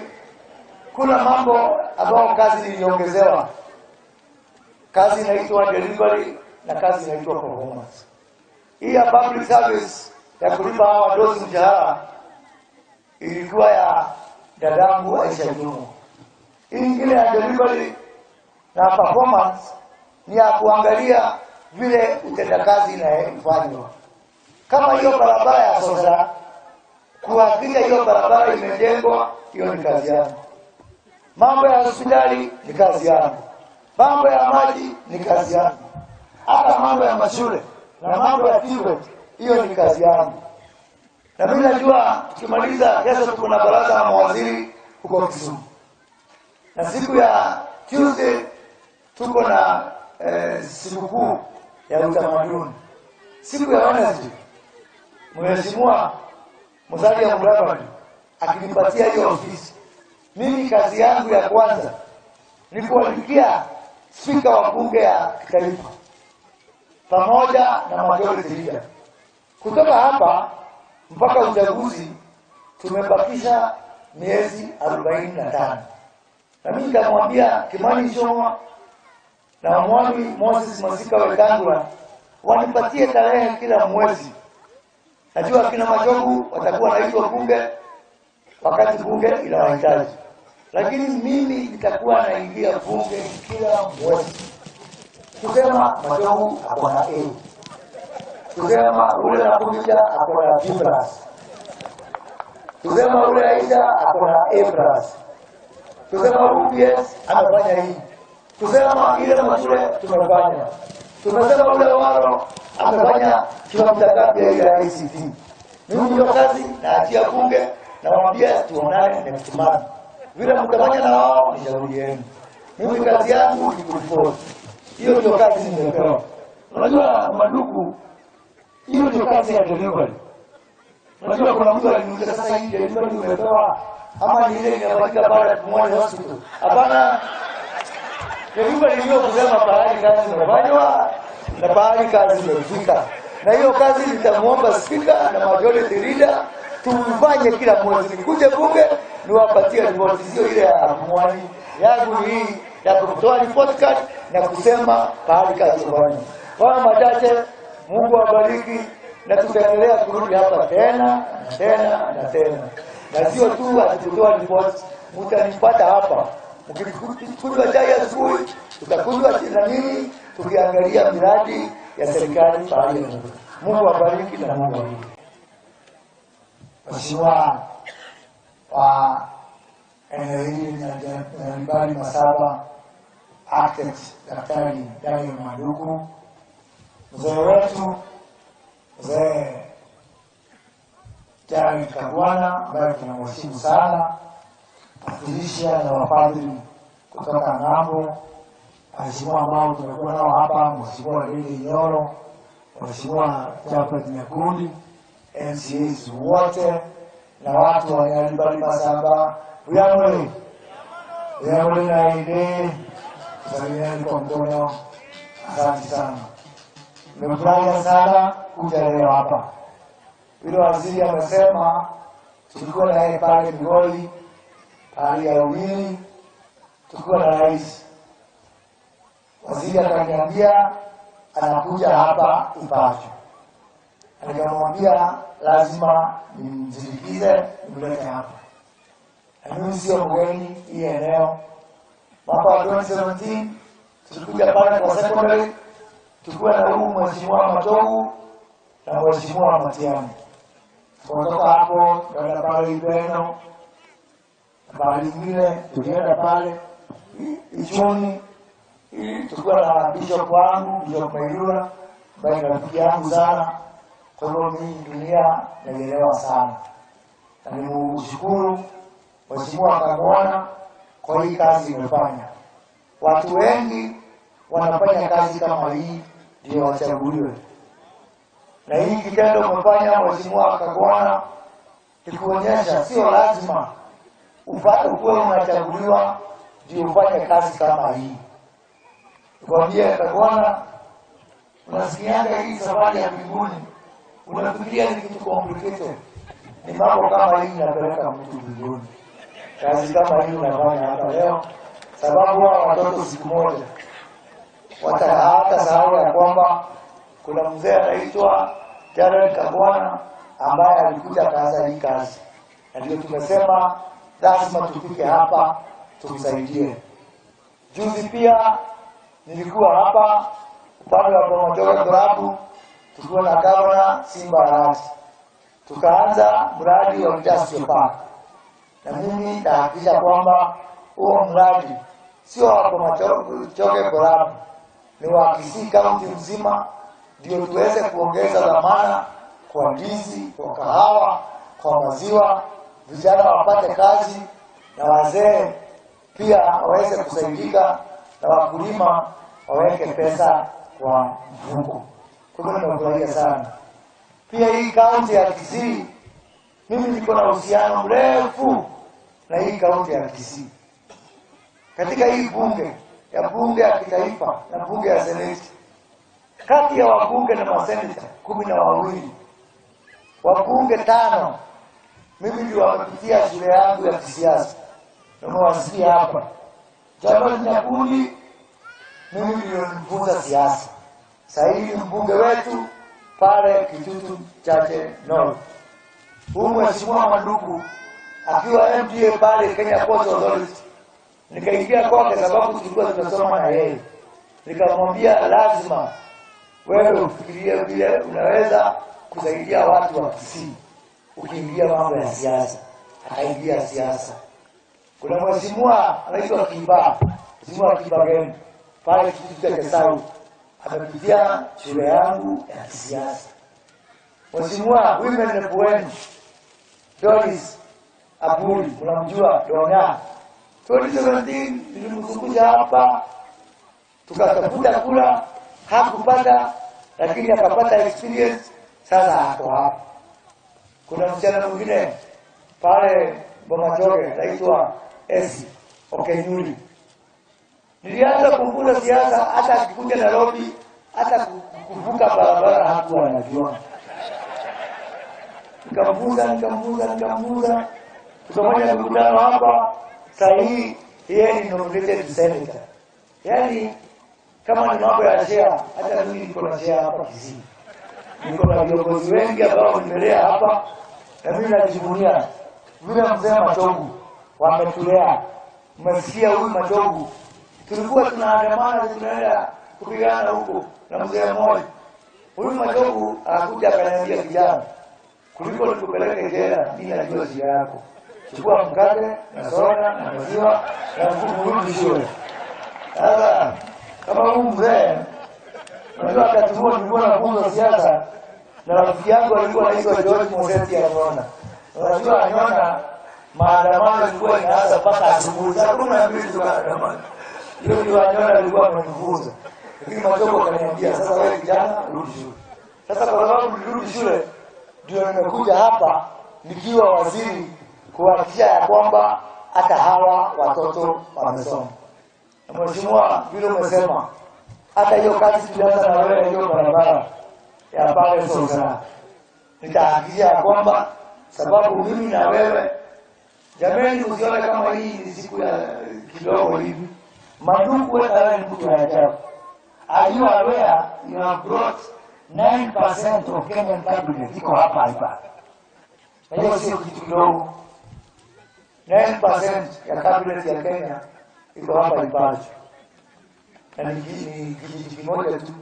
kuna mambo ambayo kazi iliongezewa. Kazi inaitwa delivery na kazi inaitwa performance. Hii ya public service ya kulipa hawa wadosi mshahara ilikuwa ya dadangu Aisha Jumwa. Hii ingine ya delivery na performance ni ya kuangalia vile utendakazi inafanywa. Kama hiyo barabara ya Sosera, kuhakikisha hiyo barabara imejengwa, hiyo ni kazi yangu. Mambo ya hospitali ni kazi yangu. Mambo ya maji ni kazi yangu. Hata mambo ya mashule na mambo ya TVET, hiyo ni kazi yangu. Na mimi najua tukimaliza kesho tuko na baraza la mawaziri huko Kisumu. Na siku ya Tuesday tuko na sikukuu ya utamaduni. Siku ya Wednesday Mheshimiwa Musalia Mudavadi akinipatia hiyo ofisi, mimi kazi yangu ya kwanza ni kuandikia spika wa bunge ya kitaifa pamoja na majority leader. Kutoka hapa mpaka uchaguzi tumebakisha miezi 45. Na mimi nikamwambia Kimani Ichung'wah na Mwami Moses Masika Wetangula wanipatie tarehe kila mwezi. Najua kina Machogu watakuwa naitwa bunge wakati bunge inawahitaji, lakini mimi nitakuwa naingia bunge kila mwezi kusema Machogu ako na A, kusema ule Nakhumicha ako na B+, kusema ule Aisha ako na A+, kusema UPS amefanya hii, kusema ile mashule tumefanya, tumesema ule Waro amefanya kiwango ngapi ya ICT. Mimi ndio kazi naachia bunge, nawaambia tuonane next month. Vile mtafanya na wao ni shauri yenu. Mimi kazi yangu ni kuripoti. Hiyo ndio kazi nimepewa. Unajua Maduku, hiyo ndio kazi ya delivery. Unajua kuna mtu aliniuliza, sasa hii delivery umepewa ama ni ile inafanyika baada ya Pumwani Hospital? Hapana. Delivery hiyo kusema pahali kazi imefanywa na pahali kazi imefika. Na hiyo kazi nitamuomba spika na majority leader tufanye kila mwezi. Nikuje bunge niwapatie ripoti, sio ile ya Pumwani. Yangu ni hii ya kutoa report card na kusema pahali kazi imefanywa. Kwa machache, Mungu awabariki na tutaendelea kurudi hapa tena na tena na tena. Na sio tu ati kutoa ripoti, mtanipata hapa. Mkikunywa chai asubuhi, tutakunywa na nini, tukiangalia miradi ya serikali pahali inapotoka. Mungu awabariki na Mungu awabariki. Mheshimiwa wa eneo hili Nyaribari Masaba, Architect Daktari Daniel Maduku, mzee wetu mzee Jared Kagwana ambaye tunamheshimu sana, Patricia na wapadri kutoka ng'ambo, waheshimiwa ambao tumekuwa nao hapa, Mheshimiwa Lili Nyoro, Mheshimiwa Japhet Nyakundi, MCAs wote na watu wa Nyaribari Masaba, Uyamole Uyamole na ide salimiani kwa mkono. Asante sana, nimefurahia sana kuja leo hapa. Yule waziri amesema tulikuwa na yeye pale Migori, pahali ya Uwili, tukiwa na rais. Waziri akaniambia anakuja hapa Ipachu. Nikamwambia lazima nimsindikize, nimlete hapa. Na mimi sio mgeni hii eneo. Mwaka wa 2017 tulikuja pale kwa secondary, tulikuwa na huyu Mheshimiwa Matogu na Mheshimiwa Matiang'i. Kutoka hapo tukaenda pale Ibeno, mahali ingine tulienda pale Ichuni, tulikuwa na bishop wangu, Bishop Mairura, ambaye ni rafiki yangu sana. Kwa hivyo mimi dunia naielewa sana, na nimshukuru Mheshimiwa Kagwana kwa hii kazi imefanya. Watu wengi wanafanya kazi kama hii ndio wachaguliwe, na hii kitendo umefanya Mheshimiwa Kagwana ni kuonyesha sio lazima ukuwe unachaguliwa ndio ufanye kazi kama hii. Nikwambie Kagwana, unasikianga hii safari ya mbinguni, unafikiria ni kitu complicated. Ni mambo kama hii inapeleka mtu mbinguni. Kazi kama hii unafanya hapa leo, sababu hawa watoto siku moja hata sahau ya kwamba kuna mzee anaitwa Jared Kagwana ambaye alikuja akaanza hii kazi, na ndio tumesema lazima tufike hapa tumsaidie. Juzi pia nilikuwa hapa upande wa Bomachoge Borabu, tukiwa na gavana Simba Arati, tukaanza mradi wa industrial park, na mimi nitahakikisha kwamba huo mradi sio wa Bomachoge Borabu, ni wa Kisii Kaunti mzima, ndio tuweze kuongeza dhamana kwa ndizi, kwa kahawa, kwa maziwa, vijana wapate kazi na wazee pia waweze kusaidika na wakulima waweke pesa kwa mfuko. Kwa hivyo nimefurahia sana. Pia hii kaunti ya Kisii, mimi niko na uhusiano mrefu na hii kaunti ya Kisii. Katika hii bunge ya kitaifa na bunge ya seneti, kati ya wabunge na maseneta 12, wabunge tano mimi ndio wamepitia shule yangu ya kisiasa, na umewasikia hapa. Jamal Nyakundi, mimi ndio nilifunza siasa. Sasa hivi mbunge wetu pale Kitutu Chache North. Huyu Mheshimiwa Manduku akiwa MDA pale Kenya Ports Authority, nikaingia kwake sababu tulikuwa tunasoma na yeye, nikamwambia lazima wewe ufikirie vile unaweza kusaidia watu wa Kisii ukiingia mambo ya siasa. Akaingia siasa. Kuna mheshimiwa anaitwa Kiba, Mheshimiwa Kiba Geni pale Kitutu Chache South, amepitia shule yangu ya kisiasa. Mheshimiwa women rep wenu Doris Aburi, mnamjua Donya. 2017 nilimzungusha hapa, tukatafuta kura, hakupata, lakini akapata experience, sasa ako hapa. Kuna msichana mwingine pale Bomachoge anaitwa Esi Okenyuri. Nilianza kumfunza siasa, hata akikuja Nairobi, hata kuvuka barabara hakuwa anajua. Nikamfunza, nikamfunza, nikamfunza, tukafanya mkutano hapa. Saa hii yeye ni nominated senator. Yaani kama ni mambo ya share, hata mimi niko na share hapa Kisii. Niko na viongozi wengi ambao nimelea hapa, na mimi najivunia vile mzee Machogu wametulea. Mmesikia huyu Machogu, tulikuwa tunaandamana tunaenda kupigana huko na mzee mmoja. Huyu Machogu akakuja akaniambia, kijana, kuliko nikupeleke jela, mimi najua njia yako. Chukua mkate na soda na maziwa na mrudi shule. Sasa kama huyu mzee, unajua wakati huo nilikuwa nafunza siasa na rafiki yangu alikuwa anaitwa George Moseti Anyona. Unajua Anyona, maandamano ilikuwa inaanza mpaka asubuhi saa 12 tukaandamana. Hiyo ndio Anyona alikuwa amenifunza. Lakini Machogu akaniambia, sasa wewe kijana, rudi shule. Sasa kwa sababu nilirudi shule, ndio nimekuja hapa nikiwa waziri kuhakikisha ya kwamba hata hawa watoto wamesoma. Na mheshimiwa, vile umesema, hata hiyo kazi tulianza na wewe, hiyo barabara ya pale Sosara, nitahakikisha ya kwamba, sababu mimi na wewe, jameni, usione kama hii ni siku ya kidogo hivi. Manduku, wewe na wewe ni mtu wa ajabu. Are you aware you have brought 9% of Kenyan cabinet iko hapa hapa. Na hiyo sio kitu kidogo. 9% ya cabinet ya Kenya iko hapa Ipachu. Na ni kijiji kimoja tu.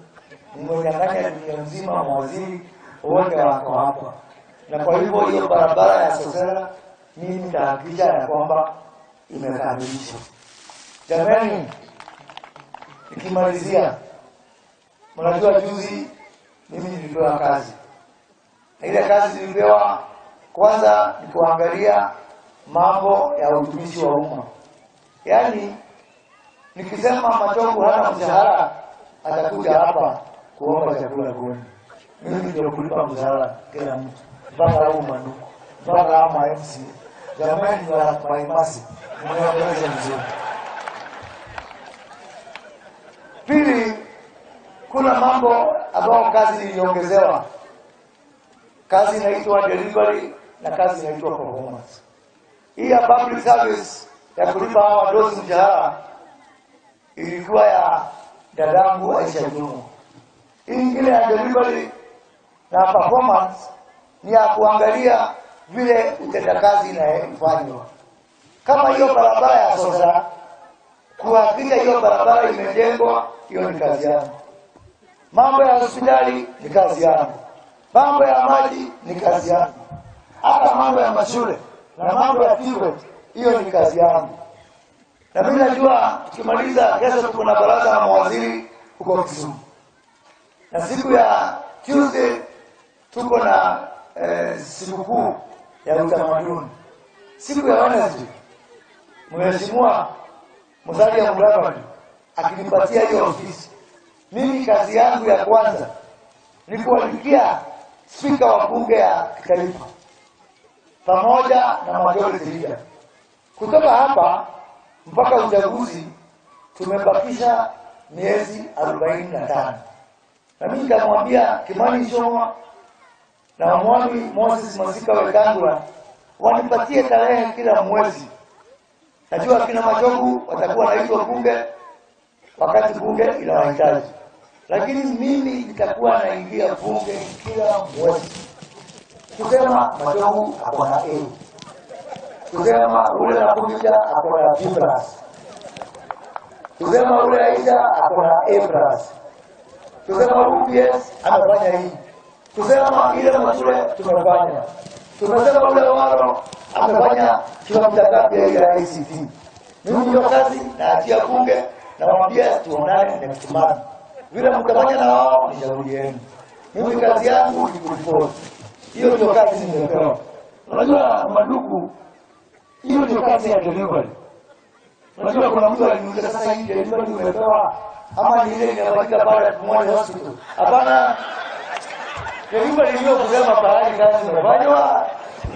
Mmenyang'anya dunia mzima, mawaziri wote wako hapa. Na kwa hivyo hiyo barabara ya Sosera mimi nitahakikisha ya kwamba imekamilishwa. Jamani, nikimalizia, mnajua juzi mimi nilipewa kazi. Na ile kazi nilipewa kwanza ni kuangalia mambo ya utumishi wa umma. Yaani nikisema Machogu hana mshahara atakuja hapa kuomba chakula kwenu. Mimi ndio kulipa mshahara kila mtu, mpaka hao Manduku, mpaka hao MC. Jamani, wa maimasi, mnaongeza mzuri. Pili, kuna mambo ambayo kazi iliongezewa. Kazi inaitwa delivery na kazi inaitwa performance. Hii ya public service ya kulipa hawa wadosi mshahara ilikuwa ya dadangu Aisha Jumwa. Hii ingine ya delivery na performance ni ya kuangalia vile utendakazi inafanywa. Kama hiyo barabara ya Sosera, kuhakikisha hiyo barabara imejengwa, hiyo ni kazi yangu. Mambo ya hospitali ni kazi yangu. Mambo ya maji ni kazi yangu. Hata mambo ya mashule na mambo ya TVET, hiyo ni kazi yangu. Na mimi najua tukimaliza kesho tuko na baraza la mawaziri huko Kisumu. Na siku ya Tuesday tuko na sikukuu ya utamaduni. Siku ya Wednesday Mheshimiwa Musalia Mudavadi akinipatia hiyo ofisi, mimi kazi yangu ya kwanza ni kuandikia spika wa bunge ya kitaifa pamoja na majority leader. Kutoka hapa mpaka uchaguzi tumebakisha miezi 45. Na mimi nikamwambia Kimani Ichung'wah na Mwami Moses Masika Wetangula wanipatie tarehe kila mwezi. Najua kina Machogu watakuwa naitwa bunge wakati bunge inawahitaji, lakini mimi nitakuwa naingia bunge kila mwezi kusema Machogu ako na A, kusema ule Nakuja ako na B+, kusema ule Aisha ako na A+, kusema UPS amefanya hii, kusema ile mashule tumefanya, tumesema ule walo amefanya kilomita ngapi ya ICT. Mimi ndio kazi naachia bunge, nawaambia tuonane next month. Vile mtafanya na wao ni shauri yenu. Mimi kazi yangu ni kuripoti. Hiyo ndio kazi nimepewa. Unajua Manduku, hiyo ndio kazi ya delivery. Unajua kuna mtu aliniuliza sasa hii delivery umepewa ama ni ile inafanyika pale Pumwani Hospital? Hapana. Delivery hiyo kusema pahali kazi imefanywa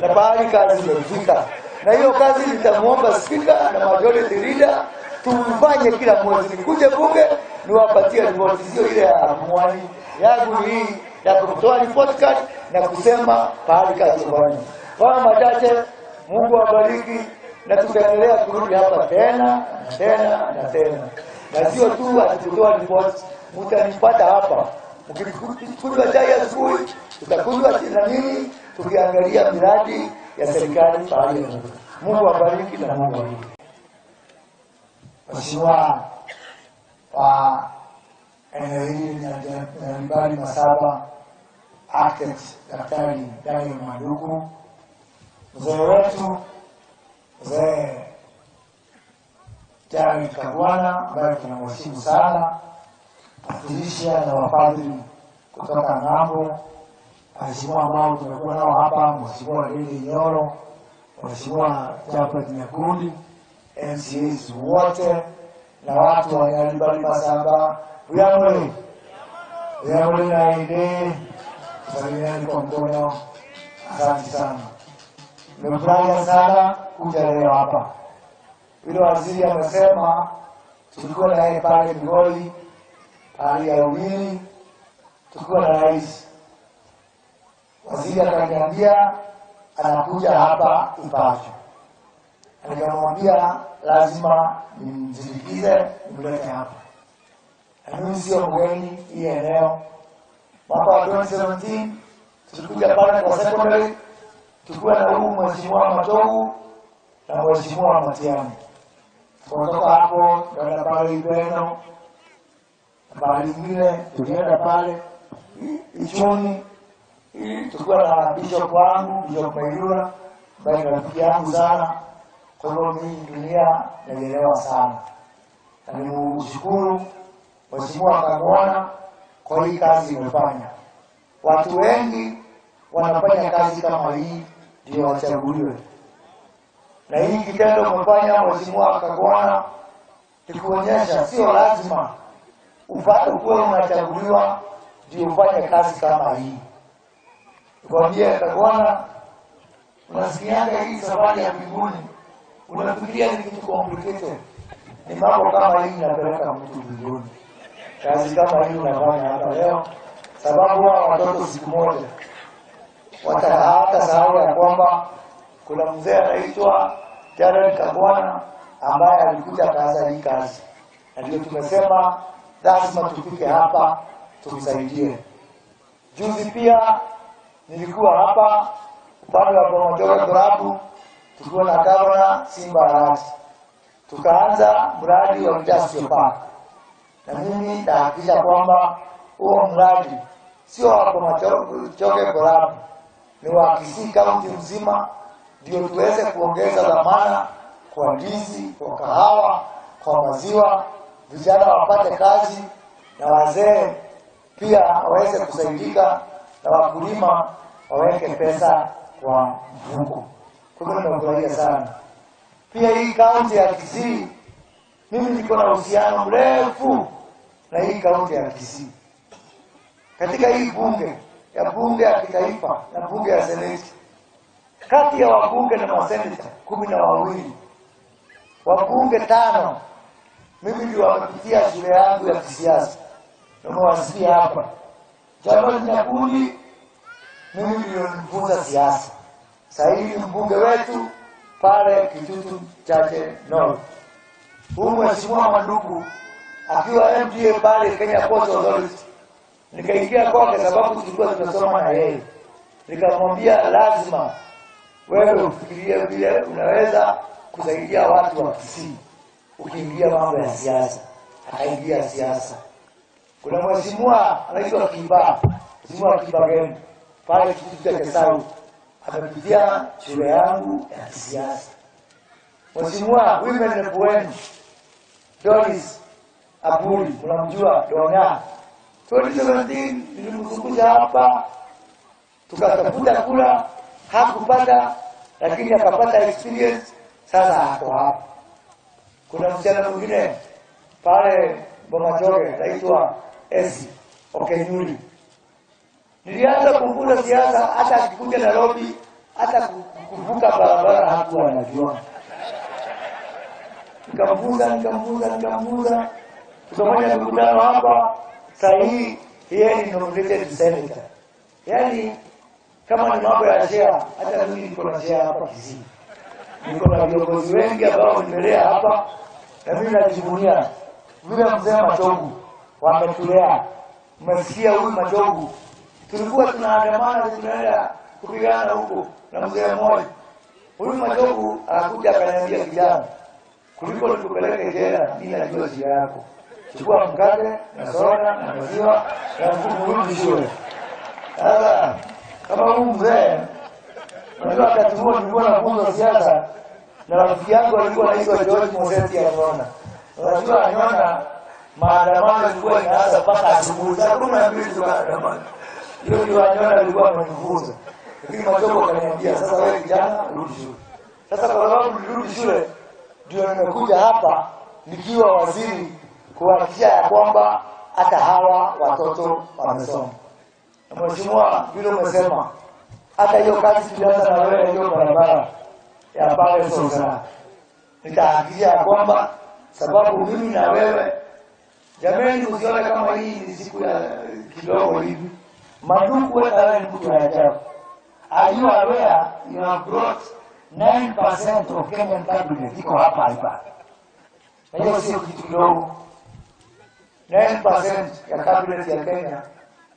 na pahali kazi imefika. Na hiyo kazi nitamuomba spika na majority leader tufanye kila mwezi. Nikuje bunge niwapatie ripoti, sio ile ya Pumwani. Yangu ni hii ya kutoa report card na kusema pahali kazi imefanywa. Kwa machache, Mungu awabariki, na tutaendelea kurudi hapa tena na tena na tena. Na sio tu atutoa report, mtanipata hapa. Mkikunywa chai asubuhi, tutakunywa na nini, tukiangalia miradi ya serikali pahali inapo. Mungu awabariki na Mungu awabariki. Mheshimiwa wa eneo hili Nyaribari Masaba, Architect Daktari Daniel Manduku, mzee wetu mzee Jared Kagwana ambaye tunamheshimu sana, Patricia na wapadri kutoka ng'ambo, waheshimiwa ambao tumekuwa nao hapa, Mheshimiwa Lili Nyoro, Mheshimiwa Japhet Nyakundi, MCAs wote na watu wa Nyaribari Masaba, Uyamule Uyamule na ide salimiani kwa mkono. Asante sana, nimefurahi sana kuja leo hapa. Yule waziri amesema tulikuwa na yeye pale Migori, pale ya Uwili, tulikuwa na rais. Waziri akaniambia anakuja hapa Ipachu. Nikamwambia lazima nimsindikize, nimlete hapa. Na mimi sio mgeni hii eneo. Mwaka wa 2017 tulikuja pale kwa secondary tukiwa na huyu Mheshimiwa Matogu na Mheshimiwa Matiang'i. Kutoka hapo tukaenda pale Ibeno, pahali ingine tulienda pale Ichuni tukiwa na bishop wangu, Bishop Mairura, ambaye ni rafiki yangu sana. Kwa hivyo mimi dunia naielewa sana, na nimshukuru Mheshimiwa Kagwana kwa hii kazi imefanya. Watu wengi wanafanya kazi kama hii ndio wachaguliwe, na hii kitendo umefanya Mheshimiwa Kagwana ni kuonyesha sio lazima ukuwe unachaguliwa ndio ufanye kazi kama hii. Nikwambie Kagwana, unasikianga hii safari ya mbinguni, unafikiria ni kitu complicated. Ni mambo kama hii inapeleka mtu mbinguni. Kazi kama hii unafanya hapa leo, sababu hawa watoto siku moja hata sahau ya kwamba kuna mzee anaitwa Jared Kagwana ambaye alikuja akaanza hii kazi, na ndio tumesema lazima tufike hapa tumsaidie. Juzi pia nilikuwa hapa upande wa Bomachoge Borabu tukiwa na Gavana Simba Arati, tukaanza mradi wa industrial park, na mimi nitahakikisha kwamba huo mradi sio wa Bomachoge Borabu, ni wa Kisii Kaunti mzima, ndio tuweze kuongeza dhamana kwa ndizi, kwa kahawa, kwa maziwa, vijana wapate kazi na wazee pia waweze kusaidika na wakulima waweke pesa kwa mfuko. Kwa hivyo nimefurahia sana. Pia hii kaunti ya Kisii, mimi niko na uhusiano mrefu na hii kaunti ya Kisii. Katika hii bunge ya kitaifa na bunge ya seneti, kati ya wabunge na maseneta 12, wabunge tano mimi ndio wamepitia shule yangu ya kisiasa, na umewasikia hapa. Jamal Nyakundi, mimi ndio nilifunza siasa. Sasa hivi mbunge wetu pale Kitutu Chache North. Huyu Mheshimiwa Manduku akiwa MDA pale Kenya Ports Authority, nikaingia kwake sababu tulikuwa tunasoma na yeye, nikamwambia lazima wewe ufikirie vile unaweza kusaidia watu wa Kisii ukiingia mambo ya siasa. Akaingia siasa. Kuna mheshimiwa anaitwa Kiba, Mheshimiwa Kibagendi pale Kitutu Chache South, amepitia shule yangu ya kisiasa. Mheshimiwa women rep wenu Doris Aburi, mnamjua Donya. 2017 nilimzungusha hapa, tukatafuta kura, hakupata, lakini akapata experience, sasa ako hapa. Kuna msichana mwingine pale Bomachoge anaitwa Esi Okenyuri. Nilianza kumfunza siasa, hata akikuja Nairobi, hata kuvuka barabara hakuwa anajua. Nikamfunza, nikamfunza, nikamfunza, tukafanya mikutano hapa. Saa hii yeye ni nominated senator. Yaani kama ni mambo ya share, hata mimi niko na share hapa Kisii. Niko na viongozi wengi ambao nimelea hapa, na mimi najivunia vile mzee Machogu wametulea. Mmesikia huyu Machogu, tulikuwa tunaandamana tunaenda kupigana huko na mzee mmoja. Huyu Machogu akakuja akaniambia, "Kijana, kuliko nikupeleke jela, mimi najua njia yako. Chukua mkate na soda na maziwa na mfuko, rudi shule." Sasa kama huyu mzee, unajua wakati huo nilikuwa nafunza siasa na rafiki yangu alikuwa anaitwa George Moseti Anyona. Unajua Anyona, maandamano ilikuwa inaanza mpaka asubuhi saa 12 tukaandamana. Hiyo ndio Anyona alikuwa amenifunza. Lakini Machogu akaniambia, "Sasa wewe kijana, rudi shule." Sasa kwa sababu nilirudi shule, ndio nimekuja hapa nikiwa waziri kuhakikisha ya kwamba hata hawa watoto wamesoma. Na mheshimiwa, vile umesema, hata hiyo kazi tulianza na wewe, hiyo barabara ya pale Sosara, nitahakikisha ya kwamba, sababu mimi na wewe, jameni, usione kama hii ni siku ya kidogo hivi. Manduku, wewe na wewe ni mtu wa ajabu. Are you aware you have brought 9% of Kenyan cabinet iko hapa hapa? Na hiyo sio kitu kidogo. 9% ya cabinet ya Kenya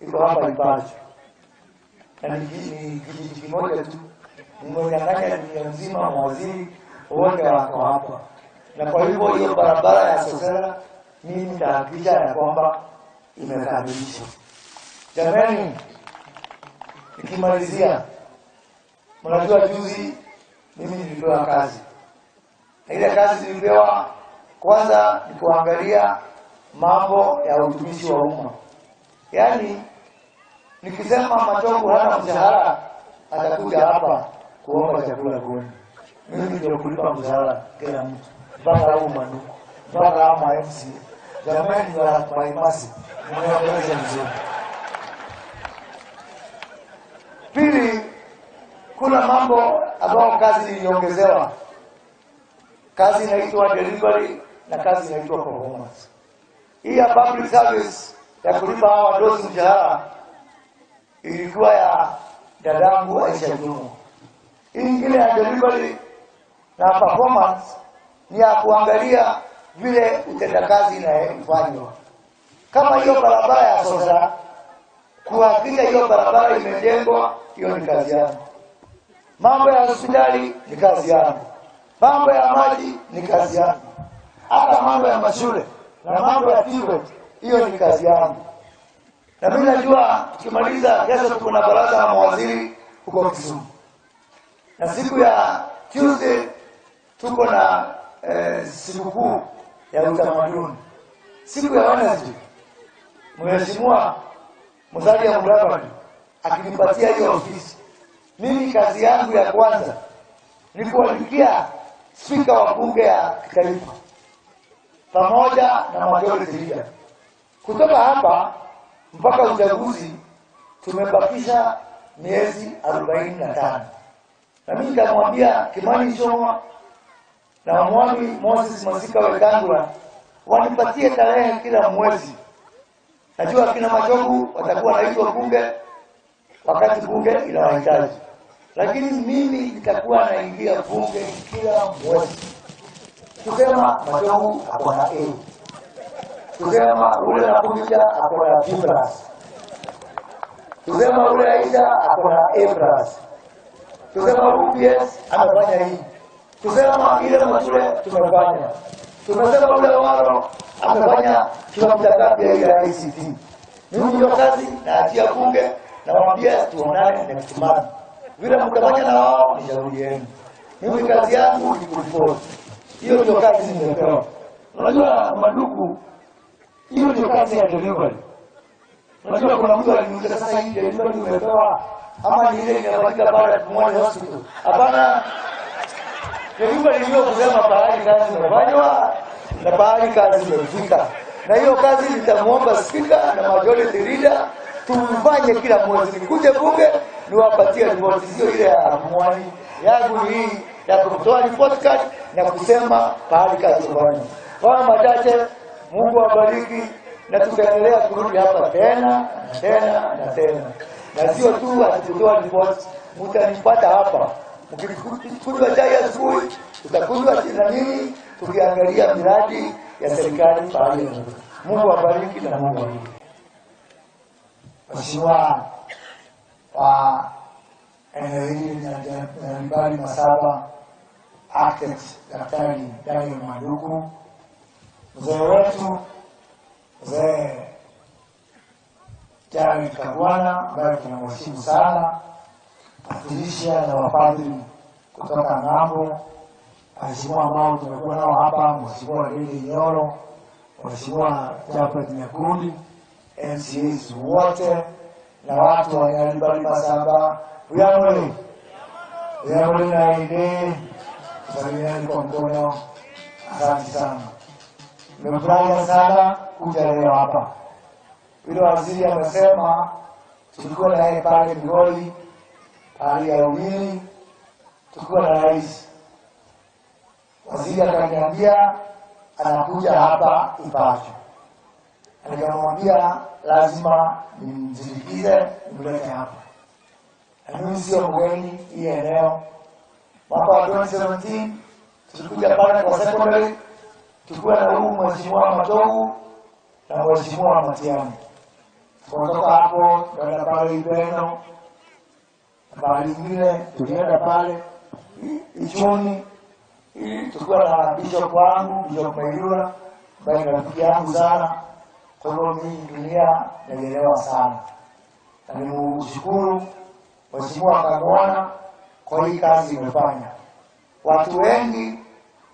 iko hapa Ipachu, na ni kijiji kimoja tu, nimenyang'anya dunia mzima, mawaziri wote wako hapa. Na kwa hivyo hiyo barabara ya Sosera mimi nitahakikisha ya kwamba imekamilishwa. Jamani, nikimalizia, mnajua juzi mimi nilipewa kazi, na ile kazi nilipewa kwanza ni kuangalia mambo ya utumishi wa umma. Yaani nikisema Machogu hana mshahara, atakuja hapa kuomba chakula kwenu. Mimi ndio kulipa mshahara kila mtu, mpaka hao Manduku, mpaka hao MC. Jamani, wa maimasi, mnaongeleza vizuri. Pili, kuna mambo ambayo kazi iliongezewa. Kazi inaitwa delivery na kazi inaitwa performance. Hii ya public service ya kulipa hawa wadosi mshahara ilikuwa ya dadangu Aisha Jumwa. Hii ingine ya delivery na performance ni ya kuangalia vile utendakazi inafanywa. Kama hiyo barabara ya Sosera, kuhakikisha hiyo barabara imejengwa, hiyo ni kazi yangu. Mambo ya hospitali ni kazi yangu. Mambo ya maji ni kazi yangu. Hata mambo ya mashule na mambo ya TVET, hiyo ni kazi yangu. Na mimi najua tukimaliza kesho tuko na baraza la mawaziri huko Kisumu. Na siku ya Tuesday tuko na sikukuu ya utamaduni. Siku ya Wednesday Mheshimiwa Musalia Mudavadi akinipatia hiyo ofisi, mimi kazi yangu ya kwanza ni kuandikia spika wa bunge ya kitaifa pamoja na majority leader. Kutoka hapa mpaka uchaguzi tumebakisha miezi 45. Na mimi nikamwambia Kimani Ichung'wah na Mwami Moses Masika Wetangula wanipatie tarehe kila mwezi. Najua kina Machogu watakuwa naitwa bunge wakati bunge inawahitaji, lakini mimi nitakuwa naingia bunge kila mwezi kusema Machogu ako na A, kusema ule Nakuja ako na B+, kusema ule Aisha ako na A+, kusema UPS amefanya hii, kusema ile mashule tumefanya, tumesema ule Waro amefanya kilomita ngapi ya ICT. Mimi ndio kazi naachia bunge, nawaambia tuonane next month. Vile mtafanya na wao ni shauri yenu. Mimi kazi yangu ni kuripoti. Hiyo ndio kazi nimepewa. Unajua Manduku, hiyo ndio kazi ya delivery. Unajua kuna mtu aliniuliza sasa hii delivery umepewa ama ni ile inafanyika baada ya Pumwani Hospital? Hapana. Delivery hiyo kusema pahali kazi imefanywa na pahali kazi imefika. Na hiyo kazi nitamuomba spika na majority leader tufanye kila mwezi. Nikuje bunge niwapatie ripoti, sio ile ya Pumwani. Yangu ni hii ya kutoa report card na kusema pahali kazi imefanywa. Kwa machache, Mungu awabariki, na tutaendelea kurudi hapa tena na tena na tena. Na sio tu atutoa report, mtanipata hapa. Mkikunywa chai asubuhi, tutakunywa na nini, tukiangalia miradi ya serikali pahali. Mungu awabariki na Mungu awabariki. Mheshimiwa wa eneo hili Nyaribari Masaba, Architect Daktari Daniel Manduku, mzee wetu mzee Jared Kagwana ambaye tunamheshimu sana, Patricia na wapadri kutoka ng'ambo, waheshimiwa ambao tumekuwa nao hapa, Mheshimiwa Lili Nyoro, Mheshimiwa Japhet Nyakundi, MCAs wote na watu wa Nyaribari Masaba, Uyamole Uyamole na ide kusalimiani kwa mkono. Asante sana, nimefurahi sana kuja leo hapa. Yule waziri amesema tulikuwa na yeye pale Migori, pale ya Uwili, tulikuwa na rais. Waziri akaniambia anakuja hapa Ipachu. Nikamwambia lazima nimsindikize nimlete hapa. Na mimi sio mgeni hii eneo. Mwaka wa 2017 tulikuja pale kwa secondary, tulikuwa na huyu Mheshimiwa Machogu na Mheshimiwa Matiang'i. Kutoka hapo tukaenda pale Ibeno, mahali zingine tulienda pale Ichuni, tukiwa na bishop wangu, Bishop Mailula, ambaye ni rafiki yangu sana. Kwa hivyo mimi dunia naielewa sana, na nimshukuru Mheshimiwa Kagwana kwa hii kazi imefanya. Watu wengi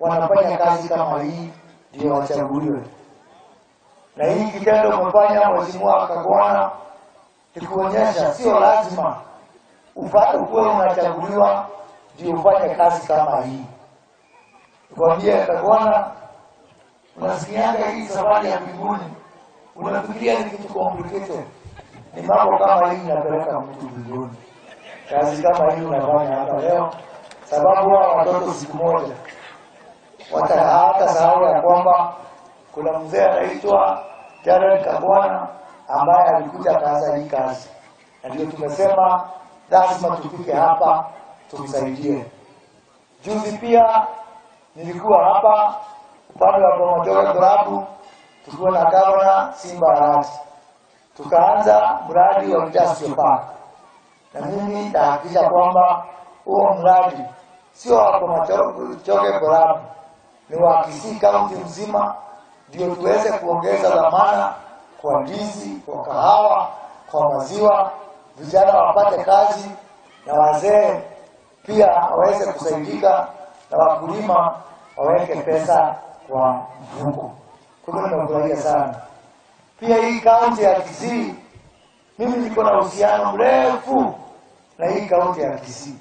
wanafanya kazi kama hii ndio wachaguliwe, na hii kitendo umefanya Mheshimiwa Kagwana ni kuonyesha sio lazima ukuwe unachaguliwa ndio ufanye kazi kama hii. Nikwambie Kagwana, unasikianga hii safari ya mbinguni, unafikiria ni kitu complicated. Ni mambo kama hii inapeleka mtu mbinguni. Kazi kama hii unafanya hapa leo, sababu hawa watoto siku moja hawata sahau ya kwamba kuna mzee anaitwa Jared Kagwana ambaye alikuja akaanza hii kazi, na ndio tumesema lazima tufike hapa tumsaidie. Juzi pia nilikuwa hapa upande wa Bomachoge Borabu tukiwa na Gavana Simba Arati, tukaanza mradi wa industrial park, na mimi nitahakikisha kwamba huo mradi sio wa Bomachoge Borabu, ni wa Kisii Kaunti mzima, ndio tuweze kuongeza dhamana kwa ndizi, kwa kahawa, kwa maziwa, vijana wapate kazi na wazee pia waweze kusaidika na wakulima waweke pesa kwa mfuko. Kwa hivyo nimefurahia sana. Pia hii kaunti ya Kisii, mimi niko na uhusiano mrefu na hii kaunti ya Kisii.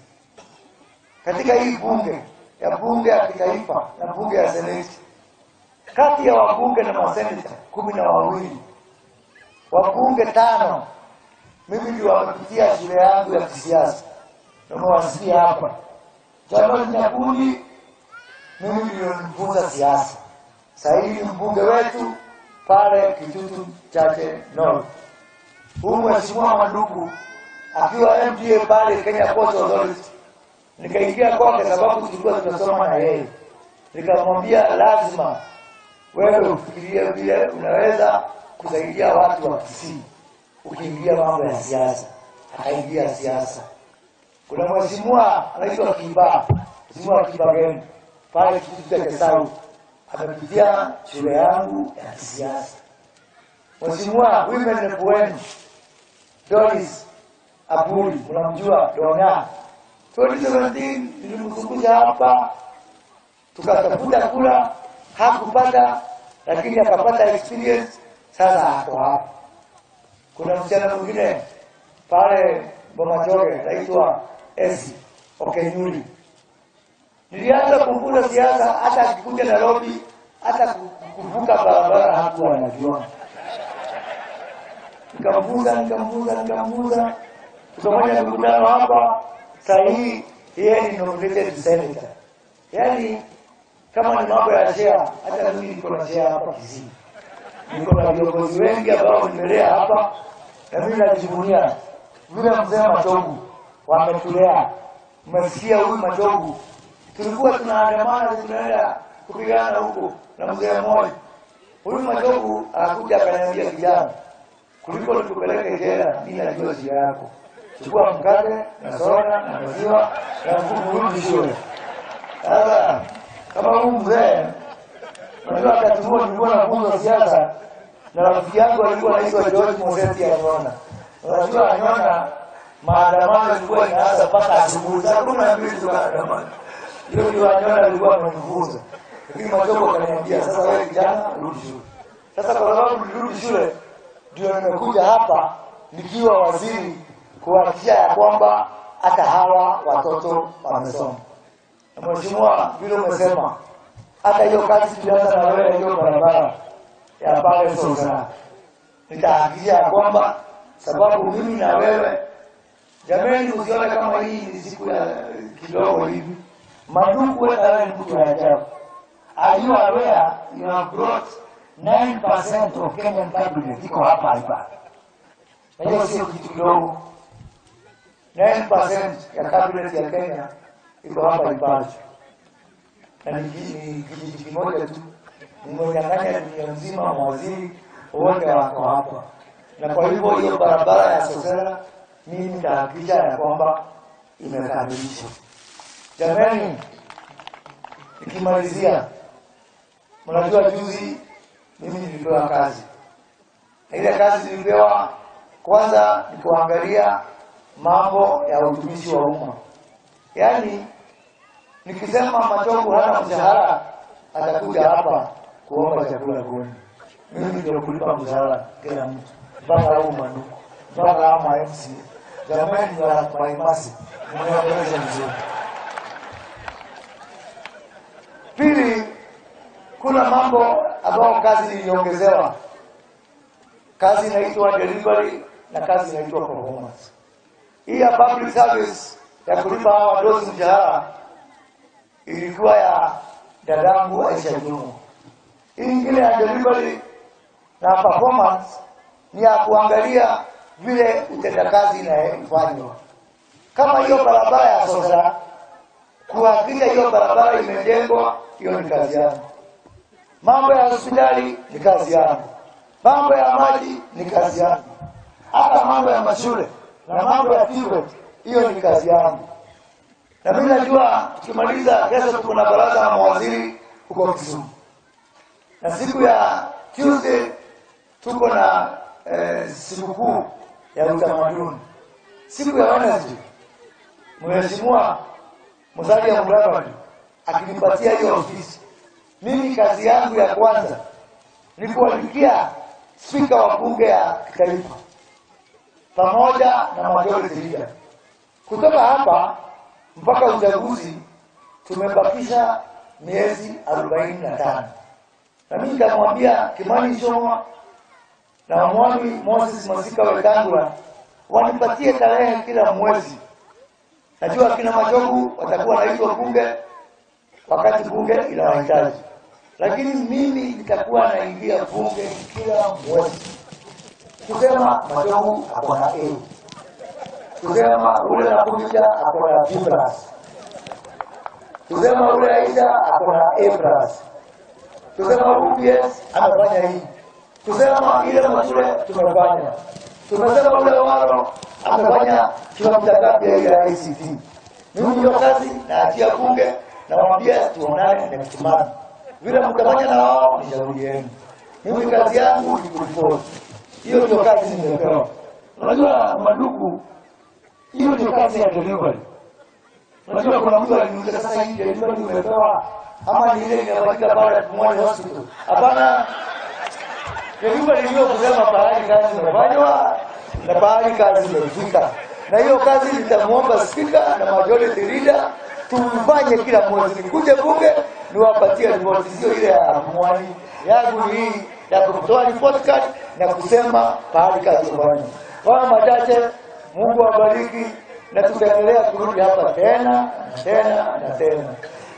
Katika hii bunge ya kitaifa na bunge ya seneti, kati ya wabunge na maseneta 12, wabunge tano mimi ndio wamepitia shule yangu ya kisiasa, na umewasikia hapa. Jamal Nyakundi, mimi ndio nilimfunza siasa. Sasa hivi mbunge wetu pale Kitutu Chache North. Huyu Mheshimiwa Manduku akiwa MDA pale Kenya Ports Authority, nikaingia kwake sababu tulikuwa tunasoma na yeye, nikamwambia lazima wewe ufikirie vile unaweza kusaidia watu wa Kisii ukiingia mambo ya siasa. Akaingia siasa. Kuna mheshimiwa anaitwa Kiba, Mheshimiwa Kibagendi pale Kitutu Chache South, amepitia shule yangu ya kisiasa. Mheshimiwa women rep wenu Doris Aburi, unamjua Donya. 2017 nilimzungusha hapa, tukatafuta kura, hakupata, lakini akapata experience, sasa ako hapa. Kuna msichana mwingine pale Bomachoge anaitwa Esi Okenyuri. Nilianza kumfunza siasa, hata akikuja Nairobi, hata kuvuka barabara hakuwa anajua. Nikamfunza, nikamfunza, nikamfunza, tukafanya mikutano hapa. Saa hii yeye ni nominated senator. Yaani kama ni mambo ya share, hata mimi niko na share hapa Kisii. Niko na viongozi wengi ambao nimelea hapa, na mimi najivunia vile mzee Machogu wametulea. Mmesikia huyu Machogu, tulikuwa tunaandamana tunaenda kupigana huko na mzee mmoja. Huyu Machogu akakuja akaniambia, "Kijana, kuliko nikupeleke jela, mimi najua njia yako. Chukua mkate na soda na maziwa na mfuko, rudi shule." Sasa kama huyu mzee, unajua wakati huo nilikuwa nafunza siasa na rafiki yangu alikuwa anaitwa George Moseti Anyona. Unajua Anyona, maandamano ilikuwa inaanza mpaka asubuhi saa 12 tukaandamana. Hiyo ndio Anyona alikuwa amenifunza. Lakini Machogu akaniambia, "Sasa wewe kijana, rudi shule." Sasa kwa sababu nilirudi shule, ndio nimekuja hapa nikiwa waziri kuhakikisha ya kwamba hata hawa watoto wamesoma. Na mheshimiwa, vile umesema, hata hiyo kazi tulianza na wewe, hiyo barabara ya pale Sosa, nitahakikisha ya kwamba, sababu mimi na wewe, jameni, usione kama hii ni siku ya kidogo hivi. Maduku, wewe na wewe ni mtu wa ajabu. Are you aware you have brought 9% of Kenyan cabinet iko hapa hapa? Na hiyo sio kitu kidogo. 9% ya cabinet ya Kenya iko hapa Ipacho. Na ni kijiji kimoja tu. Nimenyang'anya dunia mzima, mawaziri wote wako hapa. Na kwa hivyo hiyo barabara ya Sosera mimi nitahakikisha ya kwamba imekamilishwa. Jamani, nikimalizia, mnajua juzi mimi nilipewa kazi. Na ile kazi nilipewa kwanza ni kuangalia mambo ya utumishi wa umma. Yaani nikisema Machogu hana mshahara atakuja hapa kuomba chakula kwenu. Mimi ndio kulipa mshahara kila mtu, mpaka hao Manduku, mpaka hao MC. Jamani wa Maimasi, mnaongeleza vizuri. Pili, kuna mambo ambayo kazi iliongezewa. Kazi inaitwa delivery na kazi inaitwa performance. Hii ya public service ya kulipa hawa wadosi mshahara ilikuwa ya dadangu Aisha Jumwa. Hii ingine ya delivery na performance ni ya kuangalia vile utendakazi inafanywa. Kama hiyo barabara ya Sosera, kuhakikisha hiyo barabara imejengwa, hiyo ni kazi yangu. Mambo ya hospitali ni kazi yangu. Mambo ya maji ni kazi yangu. Hata mambo ya mashule na mambo ya TVET, hiyo ni kazi yangu. Na mimi najua tukimaliza kesho tuko na baraza la mawaziri huko Kisumu. Na siku ya Tuesday tuko na sikukuu ya utamaduni. Siku ya Wednesday Mheshimiwa Musalia Mudavadi akinipatia hiyo ofisi, mimi kazi yangu ya kwanza ni kuandikia spika wa bunge ya kitaifa pamoja na majority leader. Kutoka hapa mpaka uchaguzi tumebakisha miezi 45. Na mimi nikamwambia Kimani Ichung'wah na Mwami Moses Masika Wetangula wanipatie tarehe kila mwezi. Najua kina Machogu watakuwa naitwa bunge wakati bunge inawahitaji, lakini mimi nitakuwa naingia bunge kila mwezi kusema Machogu ako na A, kusema ule Nakuja ako na B+, kusema ule Aisha ako na A+, kusema UPS amefanya hii, kusema ile mashule tumefanya, tumesema ule walo amefanya kilomita ngapi ya ile ICT. Mimi ndio kazi naachia bunge, nawaambia tuonane next month. Vile mtafanya na wao ni shauri yenu. Mimi kazi yangu ni kuripoti. Hiyo ndio kazi nimepewa. Unajua Manduku, hiyo ndio kazi ya delivery. Unajua kuna mtu aliniuliza sasa hii delivery umepewa ama ni ile inafanyika pale Pumwani Hospital? Hapana. Delivery hiyo kusema pahali kazi imefanywa na pahali kazi imefika. Na hiyo kazi nitamuomba spika na majority leader tufanye kila mwezi. Nikuje bunge niwapatie ripoti, sio ile ya Pumwani. Yangu ni hii ya kutoa report card na kusema pahali kazi imefanywa. Kwa machache, Mungu awabariki, na tutaendelea kurudi hapa tena na tena na tena.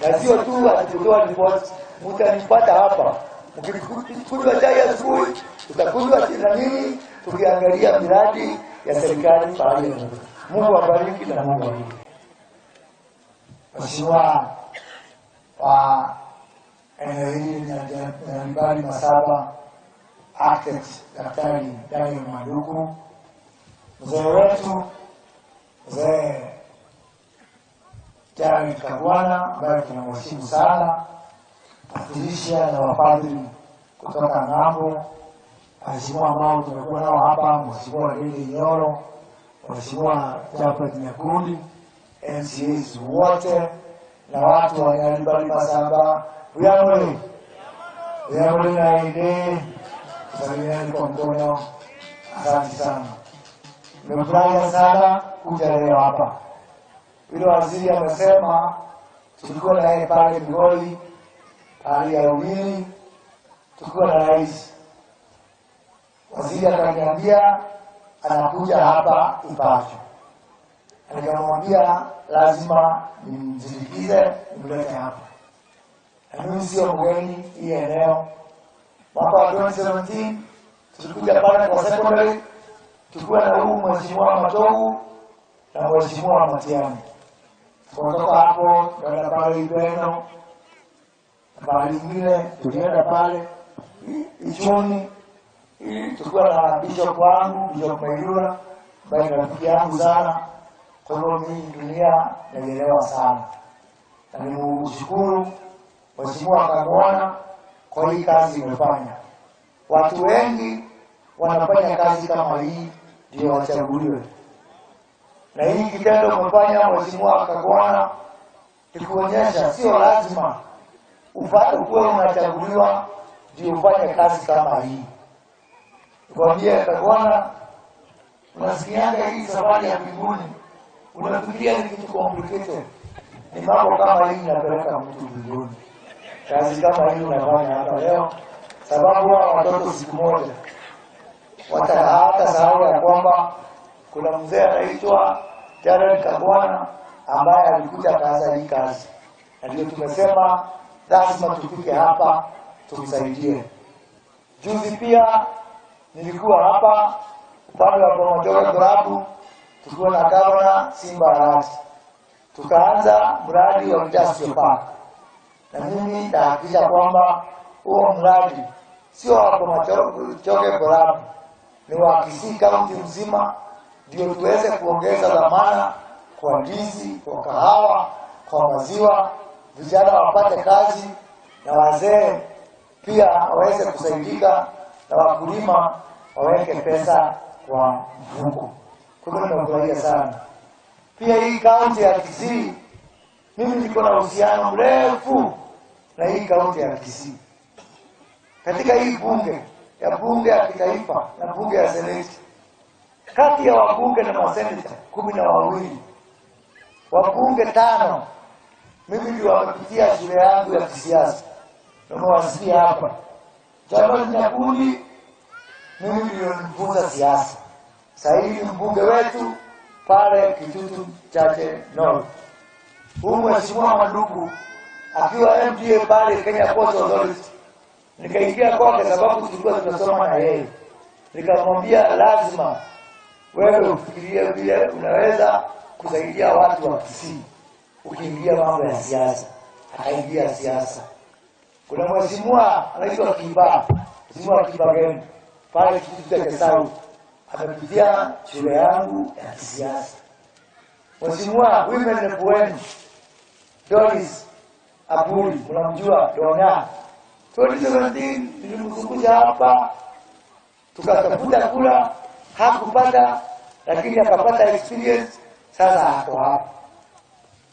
Na sio tu atutoa report, mtanipata hapa. Mkikunywa chai asubuhi, tutakunywa na nini, tukiangalia miradi ya serikali pahali. Mungu awabariki na Mungu awabariki. Mheshimiwa wa eneo hili Nyaribari Masaba, Architect Daktari Daniel Manduku, mzee wetu mzee Jared Kagwana ambaye tunamheshimu sana, Patricia na wapadri kutoka ng'ambo, waheshimiwa ambao tumekuwa nao hapa, Mheshimiwa Lili Nyoro, Mheshimiwa Japhet Nyakundi, MCAs wote na watu wa Nyaribari Masaba, Uyamole Uyamole na ide kusalimiani kwa mkono. Asante sana, nimefurahi sana kuja leo hapa. Yule waziri amesema tulikuwa na yeye pale Migori, pale ya Uwili, tulikuwa na rais. Waziri akaniambia anakuja hapa Ipacho. Nikamwambia lazima nimsindikize nimlete hapa. Na mimi sio mgeni hii eneo. Mwaka wa 2017 tulikuja pale kwa secondary, tulikuwa na huyu Mheshimiwa Machogu na Mheshimiwa Matiang'i. Kutoka hapo tukaenda pale Ibeno, na pale ingine tulienda pale Ichuni. Tukiwa na bishop wangu, Bishop Mailula, ambaye ni rafiki yangu sana. Kwa hivyo mimi dunia naielewa sana, na nimshukuru Mheshimiwa Kagwana kwa hii kazi imefanya. Watu wengi wanafanya kazi kama hii ndio wachaguliwe, na hii kitendo umefanya Mheshimiwa Kagwana ni kuonyesha sio lazima ukuwe unachaguliwa ndio ufanye kazi kama hii. Nikwambie Kagwana, unasikianga hii safari ya mbinguni, unafikiria ni kitu complicated. Ni mambo kama hii inapeleka mtu mbinguni. Kazi kama hii unafanya hapa leo, sababu hawa watoto siku moja hata sahau ya kwamba kuna mzee anaitwa Jared Kagwana ambaye alikuja akaanza hii kazi, na ndio tumesema lazima tufike hapa tumsaidie. Juzi pia nilikuwa hapa upande wa Bomachoge Borabu tukiwa na Gavana Simba Arati, tukaanza mradi wa Industrial Park, na mimi nitahakikisha kwamba huo mradi sio wa Bomachoge Borabu, ni wa Kisii County mzima, ndio tuweze kuongeza dhamana kwa ndizi, kwa kahawa, kwa maziwa, vijana wapate kazi na wazee pia waweze kusaidika, na wakulima waweke pesa kwa mfuko. Kwa hivyo nimefurahia sana. Pia hii kaunti ya Kisii, mimi niko na uhusiano mrefu na hii kaunti ya Kisii. Katika hii bunge ya bunge ya kitaifa na bunge ya seneti, kati ya wabunge na maseneta 12, wabunge 5 mimi ndio wamepitia shule yangu ya kisiasa. Nimewasikia hapa Jamal Nyakundi, mimi ndio nilifunza siasa. Sasa hivi mbunge wetu pale Kitutu Chache North, huyu Mheshimiwa Manduku akiwa MDA pale Kenya Ports Authority, nikaingia kwake sababu tulikuwa tunasoma na yeye. Nikamwambia lazima wewe ufikirie vile unaweza kusaidia watu wa Kisii ukiingia mambo ya siasa. Akaingia siasa. Kuna mheshimiwa anaitwa Kiba, Mheshimiwa Kiba Geni pale Kitutu Chache South, amepitia shule yangu ya kisiasa. Mheshimiwa Women Rep wenu Doris Aburi, unamjua Donya, 2017 nilimzungusha hapa, tukatafuta kula, hakupata, lakini akapata experience, sasa ako hapa.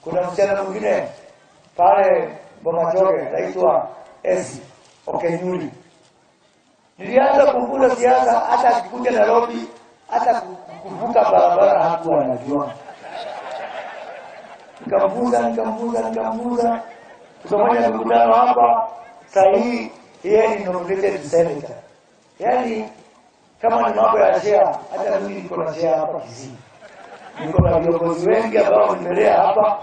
Kuna msichana mwingine pale Bomachoge anaitwa Esi Okenyuli. Nilianza kumfunza siasa, hata akikuja Nairobi, hata kuvuka barabara hakuwa anajua. Nikamfunza, tukafanya mkutano hapa. Sasa hii yeye ni nominated senator. Yaani kama ni mambo ya share, hata mimi niko na share hapa Kisii. Niko na viongozi wengi ambao nimelea hapa,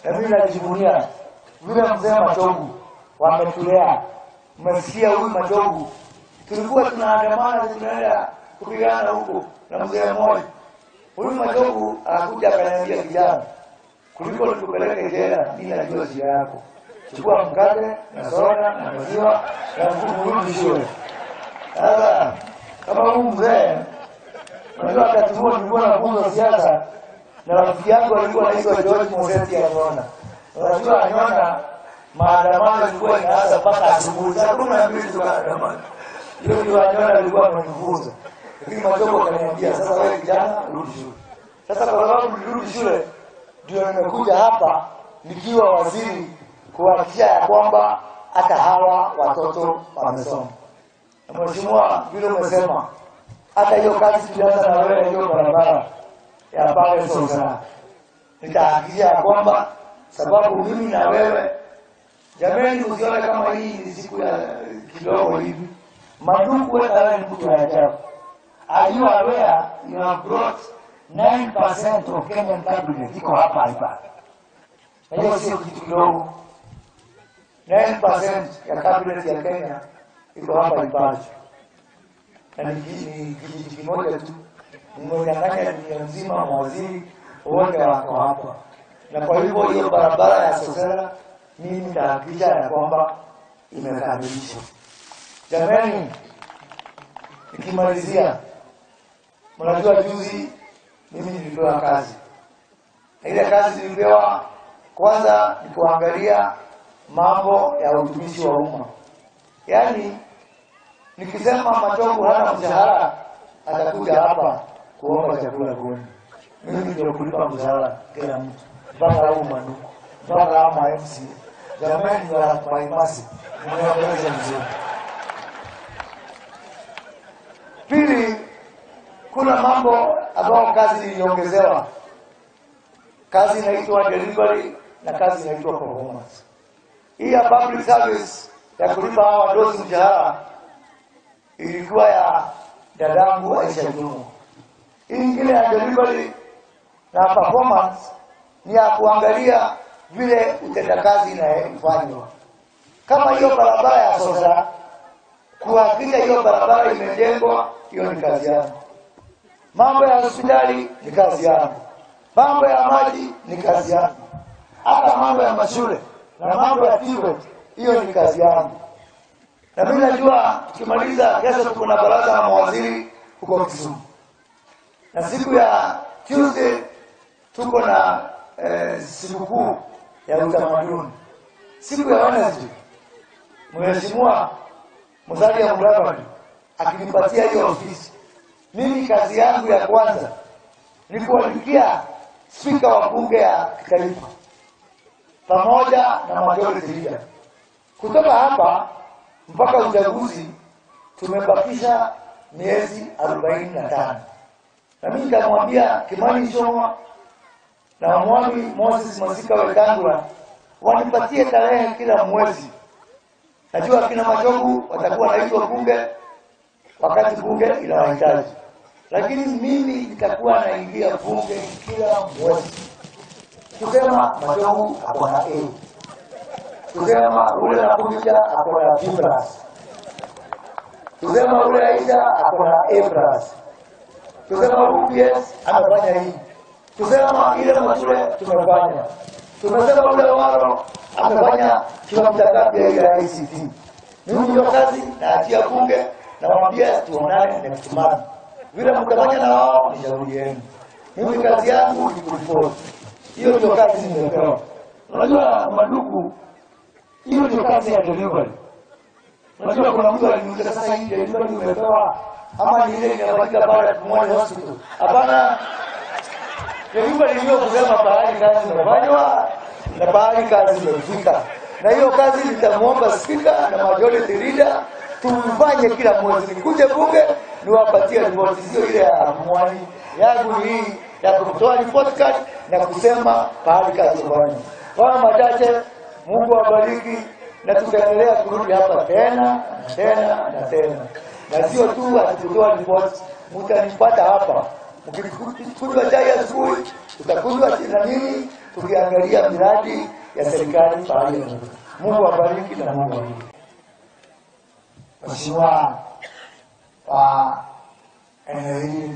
na mimi najivunia vile mzee Machogu wametulea. Mmesikia huyu Machogu, tulikuwa tunaandamana tunaenda kupigana huko na mzee mmoja. Huyu Machogu akakuja akaniambia, kijana, kuliko nikupeleke jela, mimi najua shida yako. Chukua mkate na soda na maziwa na mkurudi shule. Sasa kama huyu mzee, unajua wakati huo nilikuwa nafunza siasa na rafiki yangu alikuwa anaitwa George Moseti Anyona. Unajua Anyona, maandamano ilikuwa inaanza mpaka asubuhi saa 12 tukaandamana. Hiyo ndio Anyona alikuwa amenifunza. Lakini Machogu akaniambia, sasa wewe kijana rudi shule. Sasa kwa sababu nilirudi shule, ndio nimekuja hapa nikiwa waziri kuhakikisha ya kwamba hata hawa watoto wamesoma. Na mheshimiwa, vile umesema, hata hiyo kazi tulianza na wewe, hiyo barabara ya pale Sosara, nitahakikisha ya kwamba, sababu mimi na wewe, jamani, usione kama hii ni siku ya kidogo hivi. Manduku, wewe ni mtu wa ajabu. Are you aware you have brought 9% of Kenyan cabinet iko hapa hapa? Na hiyo sio kitu kidogo. 9% ya cabinet ya Kenya iko hapa Ipacho. Na ni kijiji kimoja tu. Mmenyang'anya dunia mzima, mawaziri wote wako hapa. Na kwa hivyo hiyo barabara ya Sosera mimi nitahakikisha ya kwamba imekamilishwa. Jamani, Nikimalizia, mnajua juzi mimi nilipewa kazi, na ile kazi nilipewa kwanza ni kuangalia mambo ya utumishi wa umma. Yaani nikisema Machogu hana mshahara, atakuja hapa kuomba chakula kuni. Mimi ndio kulipa mshahara kila mtu, mpaka au Manduku, mpaka ama MC. Jamani wa Maimasi, mnaongeleza mzuri. Pili, kuna mambo ambayo kazi iliongezewa. Kazi inaitwa delivery na kazi inaitwa performance. Hii ya public service ya kulipa hawa wadosi mshahara ilikuwa ya dadangu Aisha Jumwa. Hii ingine ya delivery na performance ni ya kuangalia vile utendakazi inafanywa. Kama hiyo barabara ya Sosera, kuhakikisha hiyo barabara imejengwa, hiyo ni kazi yangu. Mambo ya hospitali ni kazi yangu. Mambo ya maji ni kazi yangu. Hata mambo ya mashule na mambo ya TVET, hiyo ni kazi yangu. Na mimi najua tukimaliza kesho tuko na baraza la mawaziri huko Kisumu. Na siku ya Tuesday tuko na sikukuu ya utamaduni. Siku ya Wednesday Mheshimiwa Musalia Mudavadi akinipatia hiyo ofisi, mimi kazi yangu ya kwanza ni kuandikia spika wa bunge ya kitaifa pamoja na majority leader. Kutoka hapa mpaka uchaguzi tumebakisha miezi 45. Na mimi nikamwambia Kimani Ichung'wah na Mwami Moses Masika Wetangula wanipatie tarehe kila mwezi. Najua kina Machogu watakuwa naitwa bunge wakati bunge inawahitaji, lakini mimi nitakuwa naingia bunge kila mwezi kusema Machogu ako na A, kusema ule Nakuja ako na B+, kusema ule Aisha ako na A+, kusema UPS amefanya hii, kusema ile mashule tumefanya, tumesema ule Waro amefanya kilomita ngapi ya ile ICT. Mimi ndio kazi naachia bunge, nawaambia tuonane next month. Vile mtafanya na wao ni shauri yenu. Mimi kazi yangu ni kuripoti. Hiyo ndio kazi nimepewa. Unajua Manduku, hiyo ndio kazi ya delivery. Unajua kuna mtu aliniuliza sasa hii delivery umepewa ama ni ile inafanyika baada ya Pumwani Hospital? Hapana. Delivery hiyo kusema pahali kazi imefanywa na pahali kazi imefika. Na hiyo kazi nitamuomba spika na majority leader tufanye kila mwezi. Nikuje bunge niwapatie ripoti, sio ile ya Pumwani. Yangu ni hii ya kutoa report card na kusema pahali kazi imefanywa. Kwa machache, Mungu awabariki, na tutaendelea kurudi hapa tena na tena na tena. Na sio tu atutoa report, mtanipata hapa. Mkikunywa chai asubuhi, tutakunywa na nini, tukiangalia miradi ya serikali pahali inafika. Mungu awabariki na Mungu awabariki. Mheshimiwa wa eneo hili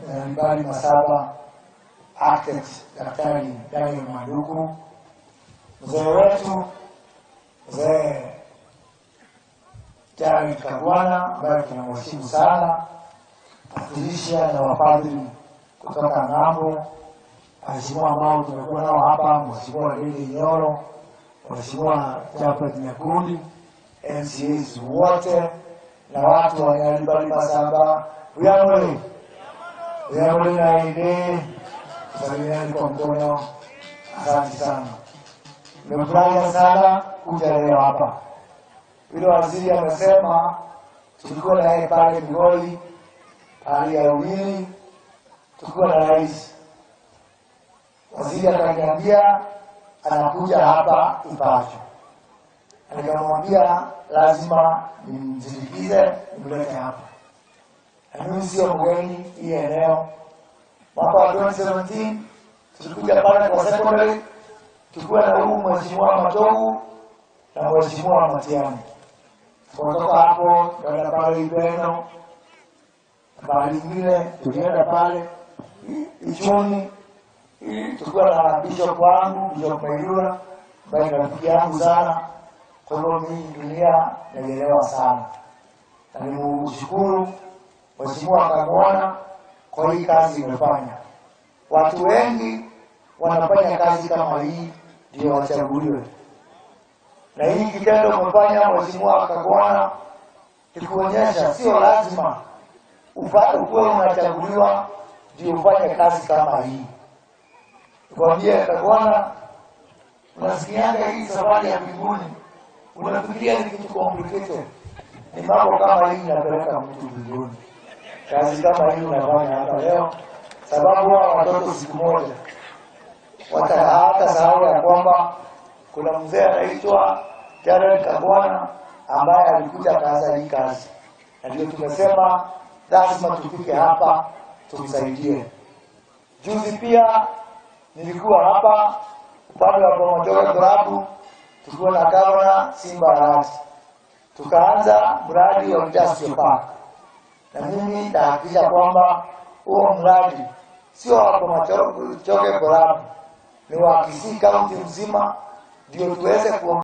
Nyaribari Masaba, Architect Daktari Daniel Manduku, mzee wetu mzee Jared Kagwana ambaye tunamheshimu sana, Patricia na wapadri kutoka ng'ambo, waheshimiwa ambao tumekuwa nao hapa, Mheshimiwa Lili Nyoro, Mheshimiwa Japhet Nyakundi, MCAs wote na watu wa Nyaribari Masaba, Uyamole Uyamole na ide salimiani kwa mkono. Asante sana, nimefurahi sana kuja leo hapa. Yule waziri amesema tulikuwa na yeye pale Migori, pale ya Uwili, tulikuwa na rais. Waziri akaniambia anakuja hapa Ipacho. Nikamwambia lazima nimsindikize nimlete hapa. Na mimi sio mgeni hii eneo. Mwaka wa 2017 tulikuja pale kwa secondary, tulikuwa na huyu Mheshimiwa Machogu na Mheshimiwa Matiang'i. Kutoka hapo tukaenda pale Ibeno, pale ingine tulienda pale Ichuni, tulikuwa na bishop wangu, Bishop Mailura, ambaye ni rafiki yangu sana. Kwa hivyo mimi dunia naielewa sana, na nimshukuru Mheshimiwa Kagwana kwa hii kazi imefanya. Watu wengi wanafanya kazi kama hii ndio wachaguliwe, na hii kitendo umefanya Mheshimiwa Kagwana ni kuonyesha sio lazima ukuwe unachaguliwa ndio ufanye kazi kama hii. Nikwambie Kagwana, unasikianga hii safari ya mbinguni, unafikiria ni kitu complicated. Ni mambo kama hii inapeleka mtu mbinguni. Kazi kama hii unafanya hapa leo, sababu hawa watoto siku moja hata sahau ya kwamba kuna mzee anaitwa Jared Kagwana ambaye alikuja akaanza hii kazi, na ndio tumesema lazima tufike hapa tumsaidie. Juzi pia nilikuwa hapa upande wa Bomachoge Borabu tukiwa na gavana Simba Arati, tukaanza mradi wa industrial park, na mimi nitahakikisha kwamba huo mradi sio wa Bomachoge Borabu, ni wa Kisii County mzima, ndio tuweze